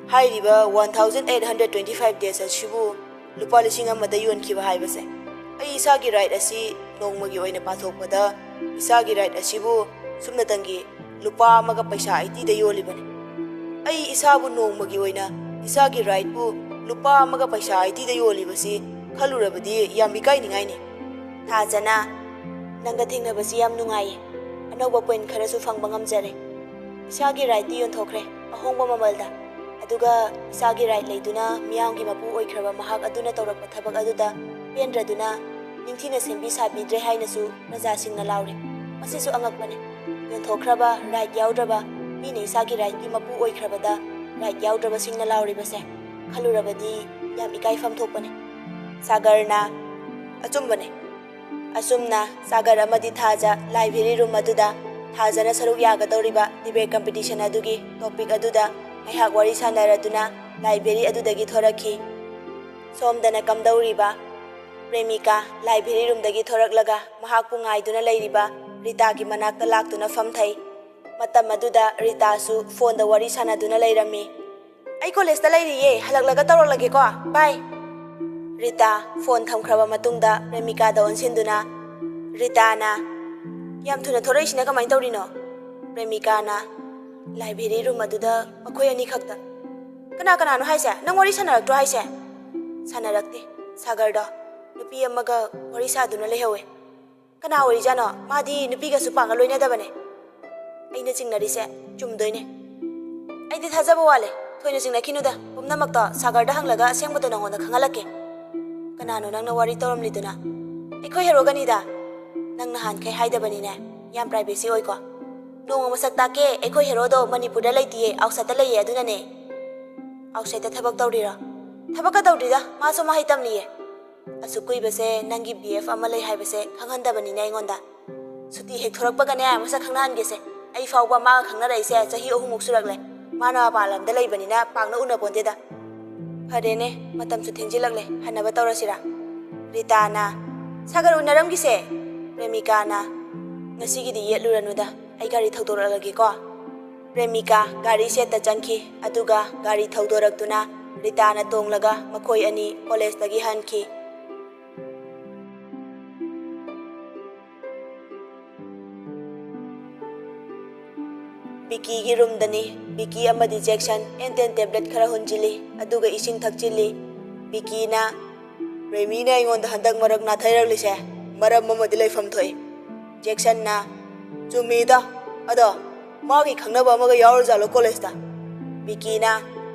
ꯍꯥꯏꯔꯤꯕ one thousand eight hundred twenty five days ꯑꯁꯤꯕꯨ ꯂꯨꯄꯥ ꯂꯤꯁꯤꯡ ꯑꯃꯗ ꯌꯣꯟꯈꯤꯕ ꯍꯥꯏꯕꯁꯦ꯫ ꯑꯩ ꯏꯁꯥꯒꯤ ꯔꯥꯏꯠ ꯑꯁꯤ ꯅꯣꯡꯃꯒꯤ ꯑꯣꯏꯅ ꯄꯥꯊꯣꯛꯄꯗ ꯏꯁꯥꯒꯤ ꯔꯥꯏꯠ ꯑꯁꯤꯕꯨ ꯁꯨꯞꯅꯇꯪꯒꯤ ꯂꯨꯄꯥ ꯑꯃꯒ ꯄꯩꯁꯥ ꯑꯩꯠꯇꯤꯗ ꯌꯣꯜꯂꯤꯕꯅꯤ꯫ ꯑꯩ ꯏꯁꯥꯕꯨ ꯅꯣꯡꯃꯒꯤ ꯑꯣꯏꯅ ꯏꯁꯥꯒꯤ ꯔꯥꯏꯠꯄꯨ ꯂꯨꯄꯥ ꯑꯃꯒ ꯄꯩꯁꯥ ꯑꯩꯠꯇꯤꯗ ꯌꯣꯜꯂꯤꯕꯁꯤ ꯈꯜꯂꯨꯔꯕꯗꯤ ꯌꯥꯝ ꯏꯀꯥꯏꯅꯤꯡꯉꯥꯏꯅꯤ꯫ ꯊꯥꯖꯅ, ꯅꯪꯒ ꯊꯦꯡꯅꯕꯁꯤ ꯌꯥꯝ ꯅꯨꯡꯉꯥꯏꯌꯦ꯫ ꯑꯅꯧꯕ ꯄꯣꯏꯟꯠ ꯈꯔꯁꯨ ꯐꯪꯕ ꯉꯝꯖꯔꯦ꯫ ꯏꯁꯥꯒꯤ ꯔꯥꯏꯠꯇꯤ ꯌꯣꯟꯊꯣꯛꯈ꯭ꯔꯦ ꯑꯍꯣꯡꯕ ꯃꯃꯜꯗ꯫ ꯑꯗꯨꯒ ꯏꯁꯥꯒꯤ ꯔꯥꯏꯠ ꯂꯩꯗꯨꯅ ꯃꯤꯌꯥꯝꯒꯤ ꯃꯄꯨ ꯑꯣꯏꯈ꯭ꯔꯕ ꯃꯍꯥꯛ ꯑꯗꯨꯅ ꯇꯧꯔꯛꯄ ꯊꯕꯛ ꯑꯗꯨꯗ ꯄꯦꯟꯗ꯭ꯔꯗꯨꯅ ꯅꯤꯡꯊꯤꯅ ꯁꯦꯝꯕꯤ ꯁꯥꯕꯤꯗ꯭ꯔꯦ ꯍꯥꯏꯅꯁꯨ ꯄ꯭ꯔꯖꯥꯁꯤꯡꯅ ꯂꯥꯎꯔꯤ꯫ ꯃꯁꯤꯁꯨ ꯑꯉꯛꯄꯅꯤ꯫ ꯌꯣꯟꯊꯣꯛꯈ꯭ꯔꯕ ꯔꯥꯏꯠ ꯌꯥꯎꯗ꯭ꯔꯕ ꯃꯤꯅ ꯏꯁꯥꯒꯤ ꯔꯥꯏꯠꯀꯤ ꯃꯄꯨ ꯑꯣꯏꯈ꯭ꯔꯕꯗ ꯔꯥꯏꯠ ꯌꯥꯎꯗ꯭ꯔꯕꯁꯤꯡꯅ ꯂꯥꯎꯔꯤꯕꯁꯦ ꯈꯜꯂꯨꯔꯕꯗꯤ ꯌꯥꯝ ꯏꯀꯥꯏꯐꯝ ꯊꯣꯛꯄꯅꯤ꯫ ꯁꯥꯒꯔꯅ, "ꯑꯆꯨꯝꯕꯅꯦ꯫ ꯑꯁꯨꯝꯅ ꯁꯥꯒꯔ ꯑꯃꯗꯤ ꯊꯥꯖ ꯂꯥꯏꯕ꯭ꯔꯦꯔꯤ ꯔꯨꯝ ꯑꯗꯨꯗ ꯊꯥꯖꯅ ꯁꯔꯨꯛ ꯌꯥꯒꯗꯧꯔꯤꯕ ꯗꯤꯕꯦꯠ ꯀꯝꯄꯤꯇꯤꯁꯟ ꯑꯗꯨꯒꯤ ꯇꯣꯄꯤꯛ ꯑꯗꯨꯗ ꯉꯥꯏꯍꯥꯛ ꯋꯥꯔꯤ ꯁꯥꯟꯅꯔꯗꯨꯅ ꯂꯥꯏꯕ꯭ꯔꯦꯔꯤ ꯑꯗꯨꯗꯒꯤ ꯊꯣꯔꯛꯈꯤ꯫ ꯁꯣꯝꯗꯅ ꯀꯝꯗꯧꯔꯤꯕ?" ꯄ꯭ꯔꯦꯃꯤꯀꯥ ꯂꯥꯏꯕ꯭ꯔꯦꯔꯤ ꯔꯨꯝꯗꯒꯤ ꯊꯣꯔꯛꯂꯒ ꯃꯍꯥꯛꯄꯨ ꯉꯥꯏꯗꯨꯅ ꯂꯩꯔꯤꯕ ꯔꯤꯇꯥꯒꯤ ꯃꯅꯥꯛꯇ ꯂꯥꯛꯇꯨꯅ ꯐꯝꯊꯩ꯫ ꯃꯇꯝ ꯑꯗꯨꯗ ꯔꯤꯇꯥꯁꯨ ꯐꯣꯟꯗ ꯋꯥꯔꯤ ꯁꯥꯟꯅꯗꯨꯅ ꯂꯩꯔꯝꯃꯤ꯫ "ꯑꯩ ꯀꯣꯂꯦꯖꯇ ꯂꯩꯔꯤꯌꯦ, ꯍꯜꯂꯛꯂꯒ ꯇꯧꯔꯛꯂꯒꯦꯀꯣ, ꯕꯥꯏ꯫" ꯔꯤꯇꯥ ꯐꯣꯟ ꯊꯝꯈ꯭ꯔꯕ ꯃꯇꯨꯡꯗ ꯄ꯭ꯔꯦꯃꯤꯀꯥꯗ ꯑꯣꯟꯁꯤꯟꯗꯨꯅ ꯔꯤꯇꯥꯅ, "ꯌꯥꯝ ꯊꯨꯅ ꯊꯣꯔꯛꯏꯁꯤꯅ ꯀꯃꯥꯏꯅ ꯇꯧꯔꯤꯅꯣ?" ꯄ꯭ꯔꯦꯃꯤꯀꯥꯅ, "ꯂꯥꯏꯕ꯭ꯔꯦꯔꯤ ꯔꯨꯝ ꯑꯗꯨꯗ ꯃꯈꯣꯏ ꯑꯅꯤꯈꯛꯇ꯫" "ꯀꯅꯥ ꯀꯅꯥꯅꯣ ꯍꯥꯏꯁꯦ? ꯅꯪ ꯋꯥꯔꯤ ꯁꯥꯟꯅꯔꯛꯇ꯭ꯔꯣ ꯍꯥꯏꯁꯦ?" "ꯁꯥꯟꯅꯔꯛꯇꯦ꯫ ꯁꯥꯒꯔꯗꯣ ꯅꯨꯄꯤ ꯑꯃꯒ ꯋꯥꯔꯤ ꯁꯥꯗꯨꯅ ꯂꯩꯍꯧꯋꯦ꯫" "ꯀꯅꯥ ꯑꯣꯏꯔꯤꯖꯥꯠꯅꯣ? ꯃꯥꯗꯤ ꯅꯨꯄꯤꯒꯁꯨ ꯄꯥꯛꯅ ꯂꯣꯏꯅꯗꯕꯅꯦ꯫" "ꯑꯩꯅ ꯆꯤꯡꯅꯔꯤꯁꯦ ꯆꯨꯝꯗꯣꯏꯅꯦ꯫ ꯑꯩꯗꯤ ꯊꯥꯖꯕ ꯋꯥꯠꯂꯦ꯫ ꯊꯣꯏꯅ ꯆꯤꯡꯅꯈꯤꯅꯨꯗ꯫ ꯄꯨꯝꯅꯃꯛꯇꯣ ꯁꯥꯒꯔꯗ ꯍꯪꯂꯒ ꯑꯁꯦꯡꯕꯗꯣ ꯅꯉꯣꯟꯗ ꯈꯪꯍꯜꯂꯛꯀꯦ꯫" "ꯀꯅꯥꯅꯣ ꯅꯪꯅ ꯋꯥꯔꯤ ꯇꯧꯔꯝꯂꯤꯗꯨꯅ?" "ꯑꯩꯈꯣꯏ ꯍꯦꯔꯣꯒꯅꯤꯗ꯫ ꯅꯪ ꯅꯍꯥꯟꯈꯩ ꯍꯥꯏꯗꯕꯅꯤꯅꯦ꯫ ꯌꯥꯝ ꯄ꯭ꯔꯥꯏꯚꯦꯁꯤ ꯑꯣꯏꯀꯣ꯫" "ꯅꯣꯡꯃ ꯃꯁꯛ ꯇꯥꯛꯀꯦ꯫ ꯑꯩꯈꯣꯏ ꯍꯦꯔꯣꯗꯣ ꯃꯅꯤꯄꯨꯔꯗ ꯂꯩꯇꯤꯌꯦ, ꯑꯥꯎꯠꯁꯥꯏꯠꯇ ꯂꯩꯌꯦ, ꯑꯗꯨꯅꯅꯦ꯫" "ꯑꯥꯎꯠꯁꯥꯏꯠꯇ ꯊꯕꯛ ꯇꯧꯔꯤꯔꯣ?" "ꯊꯕꯛꯀ ꯇꯧꯗ꯭ꯔꯤꯗ, ꯃꯥꯁꯨ ꯃꯍꯩ ꯇꯝꯂꯤꯌꯦ꯫" "ꯑꯁꯨꯛ ꯀꯨꯏꯕꯁꯦ ꯅꯪꯒꯤ ꯕꯤ ꯑꯦꯐ ꯑꯃ ꯂꯩ ꯍꯥꯏꯕꯁꯦ ꯈꯪꯍꯟꯗꯕꯅꯤꯅꯦ ꯑꯩꯉꯣꯟꯗ꯫ ꯁꯨꯇꯤ ꯍꯦꯛ ꯊꯣꯔꯛꯄꯒꯅꯦ ꯃꯁꯛ ꯈꯪꯅꯍꯟꯒꯦꯁꯦ꯫ ꯑꯩ ꯐꯥꯎꯕ ꯃꯥꯒ ꯈꯪꯅꯔꯛꯏꯁꯦ ꯆꯍꯤ ꯑꯍꯨꯝꯃꯨꯛ ꯁꯨꯔꯛꯂꯦ꯫ ꯃꯥꯅ ꯃꯄꯥꯟ ꯂꯝꯗ ꯂꯩꯕꯅꯤꯅ ꯄꯥꯛꯅ ꯎꯅꯄꯣꯟꯇꯦꯗ꯫" "ꯐꯔꯦꯅꯦ, ꯃꯇꯝꯁꯨ ꯊꯦꯡꯖꯤꯜꯂꯛꯂꯦ, ꯍꯟꯅꯕ ꯇꯧꯔꯁꯤꯔꯥ?" ꯔꯤꯇꯥꯅ, "ꯁꯥꯒꯔ ꯎꯅꯔꯝꯈꯤꯁꯦ꯫" ꯄ꯭ꯔꯦꯃꯤꯀꯥꯅ, "ꯉꯁꯤꯒꯤꯗꯤ ꯌꯦꯠꯂꯨꯔꯅꯨꯗ, ꯑꯩ ꯒꯥꯔꯤ ꯊꯧꯗꯣꯔꯛꯂꯒꯦꯀꯣ꯫" ꯄ꯭ꯔꯦꯃꯤꯀꯥ ꯒꯥꯔꯤ ꯁꯦꯠꯇ ꯆꯪꯈꯤ, ꯑꯗꯨꯒ ꯒꯥꯔꯤ ꯊꯧꯗꯣꯔꯛꯇꯨꯅ ꯔꯤꯇꯥꯅ ꯇꯣꯡꯂꯒ ꯃꯈꯣꯏ ꯑꯅꯤ ꯀꯣꯂꯦꯖꯇꯒꯤ ꯍꯟꯈꯤ꯫ ꯕꯤꯀꯤꯒꯤ ꯔꯨꯝꯗꯅꯤ꯫ ꯕꯤꯀꯤ ꯑꯃꯗꯤ ꯖꯦꯛꯁꯟ ꯑꯦꯟꯇꯦꯟ ꯇꯦꯕ꯭ꯂꯦꯠ ꯈꯔ ꯍꯨꯟꯖꯤꯜꯂꯤ, ꯑꯗꯨꯒ ꯏꯁꯤꯡ ꯊꯛꯆꯤꯜꯂꯤ꯫ ꯕꯤꯀꯤꯅ, "ꯔꯦꯃꯤꯅ ꯑꯩꯉꯣꯟꯗ ꯍꯟꯗꯛ ꯃꯔꯛ ꯅꯥꯊꯩꯔꯛꯂꯤꯁꯦ ꯃꯔꯝ ꯑꯃꯗꯤ ꯂꯩꯐꯝ ꯊꯣꯛꯏ꯫" ꯖꯦꯛꯁꯟꯅ, "ꯆꯨꯝꯃꯤꯗ, ꯑꯗꯣ ꯃꯥꯒꯤ ꯈꯪꯅꯕ ꯑꯃꯒ ꯌꯥꯎꯔꯖꯥꯠꯂꯣ ꯀꯣꯂꯦꯖꯇ?" ꯕꯤꯀꯤꯅ,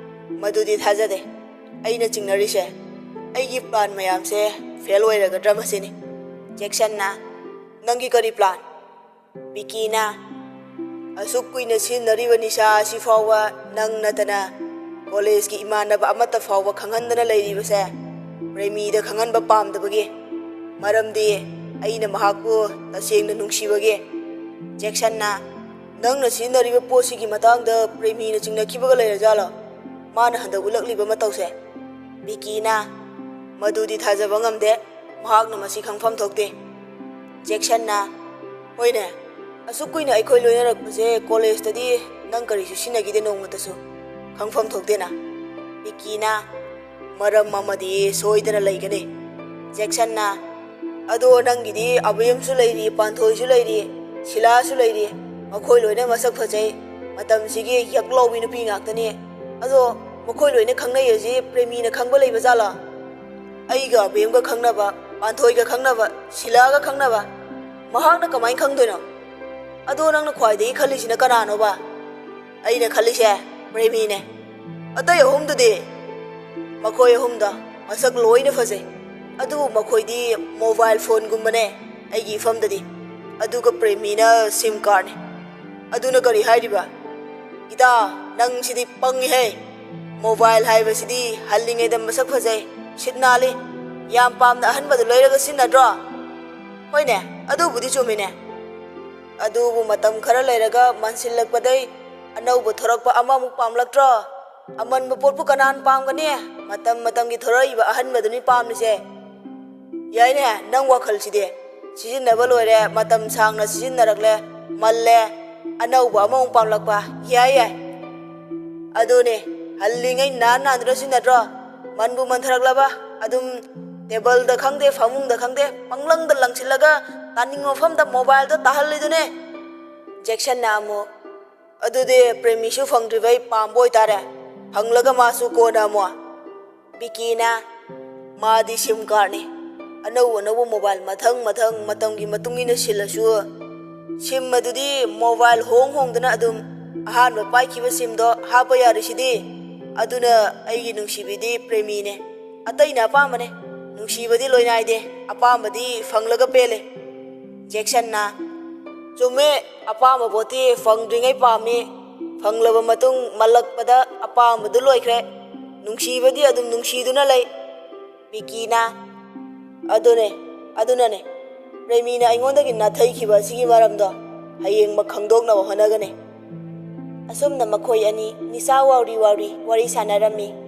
"ꯃꯗꯨꯗꯤ ꯊꯥꯖꯗꯦ꯫ ꯑꯩꯅ ꯆꯤꯡꯅꯔꯤꯁꯦ ꯑꯩꯒꯤ ꯄ꯭ꯂꯥꯟ ꯃꯌꯥꯝꯁꯦ ꯐꯦꯜ ꯑꯣꯏꯔꯒꯗ꯭ꯔꯥ ꯃꯁꯤꯅꯤ꯫" ꯖꯦꯛꯁꯟꯅ, "ꯅꯪꯒꯤ ꯀꯔꯤ ꯄ꯭ꯂꯥꯟ?" ꯕꯤꯀꯤꯅ, "ꯑꯁꯨꯛ ꯀꯨꯏꯅ ꯁꯤꯖꯤꯟꯅꯔꯤꯕ ꯅꯤꯁꯥ ꯑꯁꯤ ꯐꯥꯎꯕ ꯅꯪ ꯅꯠꯇꯅ ꯀꯣꯂꯦꯖꯀꯤ ꯏꯃꯥꯟꯅꯕ ꯑꯃꯠꯇ ꯐꯥꯎꯕ ꯈꯪꯍꯟꯗꯅ ꯂꯩꯔꯤꯕꯁꯦ ꯔꯦꯃꯤꯗ ꯈꯪꯍꯟꯕ ꯄꯥꯝꯗꯕꯒꯤ꯫ ꯃꯔꯝꯗꯤ ꯑꯩꯅ ꯃꯍꯥꯛꯄꯨ ꯇꯁꯦꯡꯅ ꯅꯨꯡꯁꯤꯕꯒꯤ꯫" ꯖꯦꯛꯁꯟꯅ, "ꯅꯪꯅ ꯁꯤꯖꯤꯟꯅꯔꯤꯕ ꯄꯣꯠꯁꯤꯒꯤ ꯃꯇꯥꯡꯗ ꯄ꯭ꯔꯦꯃꯤꯅ ꯆꯤꯡꯅꯈꯤꯕꯒ ꯂꯩꯔꯖꯥꯠꯂꯣ? ꯃꯥꯅ ꯍꯟꯗꯛ ꯎꯠꯂꯛꯂꯤꯕ ꯃꯇꯧꯁꯦ?" ꯕꯤꯀꯤꯅ, "ꯃꯗꯨꯗꯤ ꯊꯥꯖꯕ ꯉꯝꯗꯦ꯫ ꯃꯍꯥꯛꯅ ꯃꯁꯤ ꯈꯪꯐꯝ ꯊꯣꯛꯇꯦ꯫" ꯖꯦꯛꯁꯟꯅ, "ꯍꯣꯏꯅꯦ, ꯑꯁꯨꯛ ꯀꯨꯏꯅ ꯑꯩꯈꯣꯏ ꯂꯣꯏꯅꯔꯛꯄꯁꯦ ꯀꯣꯂꯦꯖꯇꯗꯤ ꯅꯪ ꯀꯔꯤꯁꯨ ꯁꯤꯖꯤꯟꯅꯈꯤꯗꯦ ꯅꯣꯡꯃꯇꯁꯨ꯫ ꯈꯪꯐꯝ ꯊꯣꯛꯇꯦꯅ꯫" ꯕꯤꯀꯤꯅ, "ꯃꯔꯝ ꯑꯃꯗꯤ ꯁꯣꯏꯗꯅ ꯂꯩꯒꯅꯤ꯫" ꯖꯦꯛꯁꯟꯅ, "ꯑꯗꯣ ꯅꯪꯒꯤꯗꯤ ꯑꯕꯦꯝꯁꯨ ꯂꯩꯔꯤ, ꯄꯥꯟꯊꯣꯏꯁꯨ ꯂꯩꯔꯤ, ꯁꯤꯂꯥꯁꯨ ꯂꯩꯔꯤ꯫ ꯃꯈꯣꯏ ꯂꯣꯏꯅ ꯃꯁꯛ ꯐꯖꯩ꯫ ꯃꯇꯝꯁꯤꯒꯤ ꯌꯛ ꯂꯥꯎꯕꯤ ꯅꯨꯄꯤ ꯉꯥꯛꯇꯅꯤ꯫ ꯑꯗꯣ ꯃꯈꯣꯏ ꯂꯣꯏꯅ ꯈꯪꯅꯩ ꯑꯁꯤ ꯄ꯭ꯔꯦꯃꯤꯅ ꯈꯪꯕ ꯂꯩꯕ ꯖꯥꯠꯂꯣ? ꯑꯩꯒ ꯑꯕꯦꯝꯒ ꯈꯪꯅꯕ, ꯄꯥꯟꯊꯣꯏꯒ ꯈꯪꯅꯕ, ꯁꯤꯂꯥꯒ ꯈꯪꯅꯕ, ꯃꯍꯥꯛꯅ ꯀꯃꯥꯏꯅ ꯈꯪꯗꯣꯏꯅꯣ? ꯑꯗꯣ ꯅꯪꯅ ꯈ꯭ꯋꯥꯏꯗꯒꯤ ꯈꯜꯂꯤꯁꯤꯅ ꯀꯅꯥꯅꯣꯕ?" "ꯑꯩꯅ ꯈꯜꯂꯤꯁꯦ ꯄ꯭ꯔꯦꯃꯤꯅꯦ꯫ ꯑꯇꯩ ꯑꯍꯨꯝꯗꯨꯗꯤ?" "ꯃꯈꯣꯏ ꯑꯍꯨꯝꯗꯣ ꯃꯁꯛ ꯂꯣꯏꯅ ꯐꯖꯩ, ꯑꯗꯨꯕꯨ ꯃꯈꯣꯏꯗꯤ ꯃꯣꯕꯥꯏꯜ ꯐꯣꯟꯒꯨꯝꯕꯅꯦ ꯑꯩꯒꯤ ꯏꯐꯝꯗꯗꯤ꯫ ꯑꯗꯨꯒ ꯄ꯭ꯔꯦꯃꯤꯅ ꯁꯤꯝ ꯀꯥꯔꯠꯅꯦ꯫ ꯑꯗꯨꯅ ꯀꯔꯤ ꯍꯥꯏꯔꯤꯕ? ꯏꯇꯥ, ꯅꯪꯁꯤꯗꯤ ꯄꯪꯉꯤꯍꯦ꯫ ꯃꯣꯕꯥꯏꯜ ꯍꯥꯏꯕꯁꯤꯗꯤ ꯍꯜꯂꯤꯉꯩꯗ ꯃꯁꯛ ꯐꯖꯩ, ꯁꯤꯠ ꯅꯥꯜꯂꯤ꯫ ꯌꯥꯝ ꯄꯥꯝꯅ ꯑꯍꯟꯕꯗꯨ ꯂꯩꯔꯒ ꯁꯤꯖꯤꯟꯅꯗ꯭ꯔꯣ? ꯍꯣꯏꯅꯦ, ꯑꯗꯨꯕꯨꯗꯤ ꯆꯨꯝꯃꯤꯅꯦ꯫ ꯑꯗꯨꯕꯨ ꯃꯇꯝ ꯈꯔ ꯂꯩꯔꯒ ꯃꯟꯁꯤꯜꯂꯛꯄꯗꯩ ꯑꯅꯧꯕ ꯊꯣꯔꯛꯄ ꯑꯃꯃꯨꯛ ꯄꯥꯝꯂꯛꯇ꯭ꯔꯣ? ꯑꯃꯟꯕ ꯄꯣꯠꯄꯨ ꯀꯅꯥꯅ ꯄꯥꯝꯒꯅꯤ? ꯃꯇꯝ ꯃꯇꯝꯒꯤ ꯊꯣꯔꯛꯏꯕ ꯑꯍꯟꯕꯗꯨꯅꯤ ꯄꯥꯝꯂꯤꯁꯦ꯫ ꯌꯥꯏꯅꯦ, ꯅꯪ ꯋꯥꯈꯜꯁꯤꯗꯤ꯫ ꯁꯤꯖꯤꯟꯅꯕ ꯂꯣꯏꯔꯦ, ꯃꯇꯝ ꯁꯥꯡꯅ ꯁꯤꯖꯤꯟꯅꯔꯛꯂꯦ, ꯃꯜꯂꯦ, ꯑꯅꯧꯕ ꯑꯃꯃꯨꯛ ꯄꯥꯝꯂꯛꯄ꯫ ꯌꯥꯏ, ꯌꯥꯏ꯫ ꯑꯗꯨꯅꯦ, ꯍꯜꯂꯤꯉꯩ ꯅꯥꯟ ꯅꯥꯟꯗꯨꯅ ꯁꯤꯖꯤꯟꯅꯗ꯭ꯔꯣ? ꯃꯟꯕꯨ ꯃꯟꯊꯔꯛꯂꯕ ꯑꯗꯨꯝ ꯇꯦꯕꯜꯗ ꯈꯪꯗꯦ, ꯐꯃꯨꯡꯗ ꯈꯪꯗꯦ, ꯄꯪꯂꯪꯗ ꯂꯪꯁꯤꯜꯂꯒ ꯇꯥꯅꯤꯡꯕ ꯃꯐꯝꯗ ꯃꯣꯕꯥꯏꯜꯗꯣ ꯇꯥꯍꯜꯂꯤꯗꯨꯅꯦ꯫ ꯖꯦꯛꯁꯟꯅ ꯑꯃꯨꯛ, "ꯑꯗꯨꯗꯤ ꯄ꯭ꯔꯦꯃꯤꯁꯨ ꯐꯪꯗ꯭ꯔꯤꯕꯩ ꯄꯥꯝꯕ ꯑꯣꯏꯇꯥꯔꯦ꯫ ꯐꯪꯂꯒ ꯃꯥꯁꯨ ꯀꯣꯟꯅ ꯑꯃꯨꯛ?" ꯕꯤꯀꯤꯅ, "ꯃꯥꯗꯤ ꯁꯤꯝ ꯀꯥꯔꯠꯅꯤ꯫ ꯑꯅꯧ ꯑꯅꯧꯕ ꯃꯣꯕꯥꯏꯜ ꯃꯊꯪ ꯃꯊꯪ ꯃꯇꯝꯒꯤ ꯃꯇꯨꯡ ꯏꯟꯅ ꯁꯤꯜꯂꯁꯨ, ꯁꯤꯝ ꯑꯗꯨꯗꯤ ꯃꯣꯕꯥꯏꯜ ꯍꯣꯡ ꯍꯣꯡꯗꯅ ꯑꯗꯨꯝ ꯑꯍꯥꯟꯕ ꯄꯥꯏꯈꯤꯕ ꯁꯤꯝꯗꯣ ꯍꯥꯞꯄ ꯌꯥꯔꯤꯁꯤꯗꯤ꯫ ꯑꯗꯨꯅ ꯑꯩꯒꯤ ꯅꯨꯡꯁꯤꯕꯤꯗꯤ ꯄ꯭ꯔꯦꯃꯤꯅꯦ꯫ ꯑꯇꯩꯅ ꯑꯄꯥꯝꯕꯅꯦ꯫ ꯅꯨꯡꯁꯤꯕꯗꯤ ꯂꯣꯏ ꯅꯥꯏꯗꯦ꯫ ꯑꯄꯥꯝꯕꯗꯤ ꯐꯪꯂꯒ ꯄꯦꯜꯂꯦ꯫" ꯖꯦꯛꯁꯟꯅ, "ꯆꯨꯝꯃꯦ, ꯑꯄꯥꯝꯕ ꯄꯣꯠꯇꯤ ꯐꯪꯗ꯭ꯔꯤꯉꯩ ꯄꯥꯝꯃꯤ꯫ ꯐꯪꯂꯕ ꯃꯇꯨꯡ ꯃꯜꯂꯛꯄꯗ ꯑꯄꯥꯝꯕꯗꯨ ꯂꯣꯏꯈ꯭ꯔꯦ꯫ ꯅꯨꯡꯁꯤꯕꯗꯤ ꯑꯗꯨꯝ ꯅꯨꯡꯁꯤꯗꯨꯅ ꯂꯩ꯫" ꯕꯤꯀꯤꯅ, "ꯑꯗꯨꯅꯦ, ꯑꯗꯨꯅꯅꯦ ꯄ꯭ꯔꯦꯃꯤꯅ ꯑꯩꯉꯣꯟꯗꯒꯤ ꯅꯥꯊꯩꯈꯤꯕ ꯑꯁꯤꯒꯤ ꯃꯔꯝꯗꯣ ꯍꯌꯦꯡꯃꯛ ꯈꯪꯗꯣꯛꯅꯕ ꯍꯣꯠꯅꯒꯅꯤ꯫" ꯑꯁꯨꯝꯅ ꯃꯈꯣꯏ ꯑꯅꯤ ꯅꯤꯁꯥ ꯋꯥꯎꯔꯤ ꯋꯥꯎꯔꯤ ꯋꯥꯔꯤ ꯁꯥꯟꯅꯔꯝꯃꯤ꯫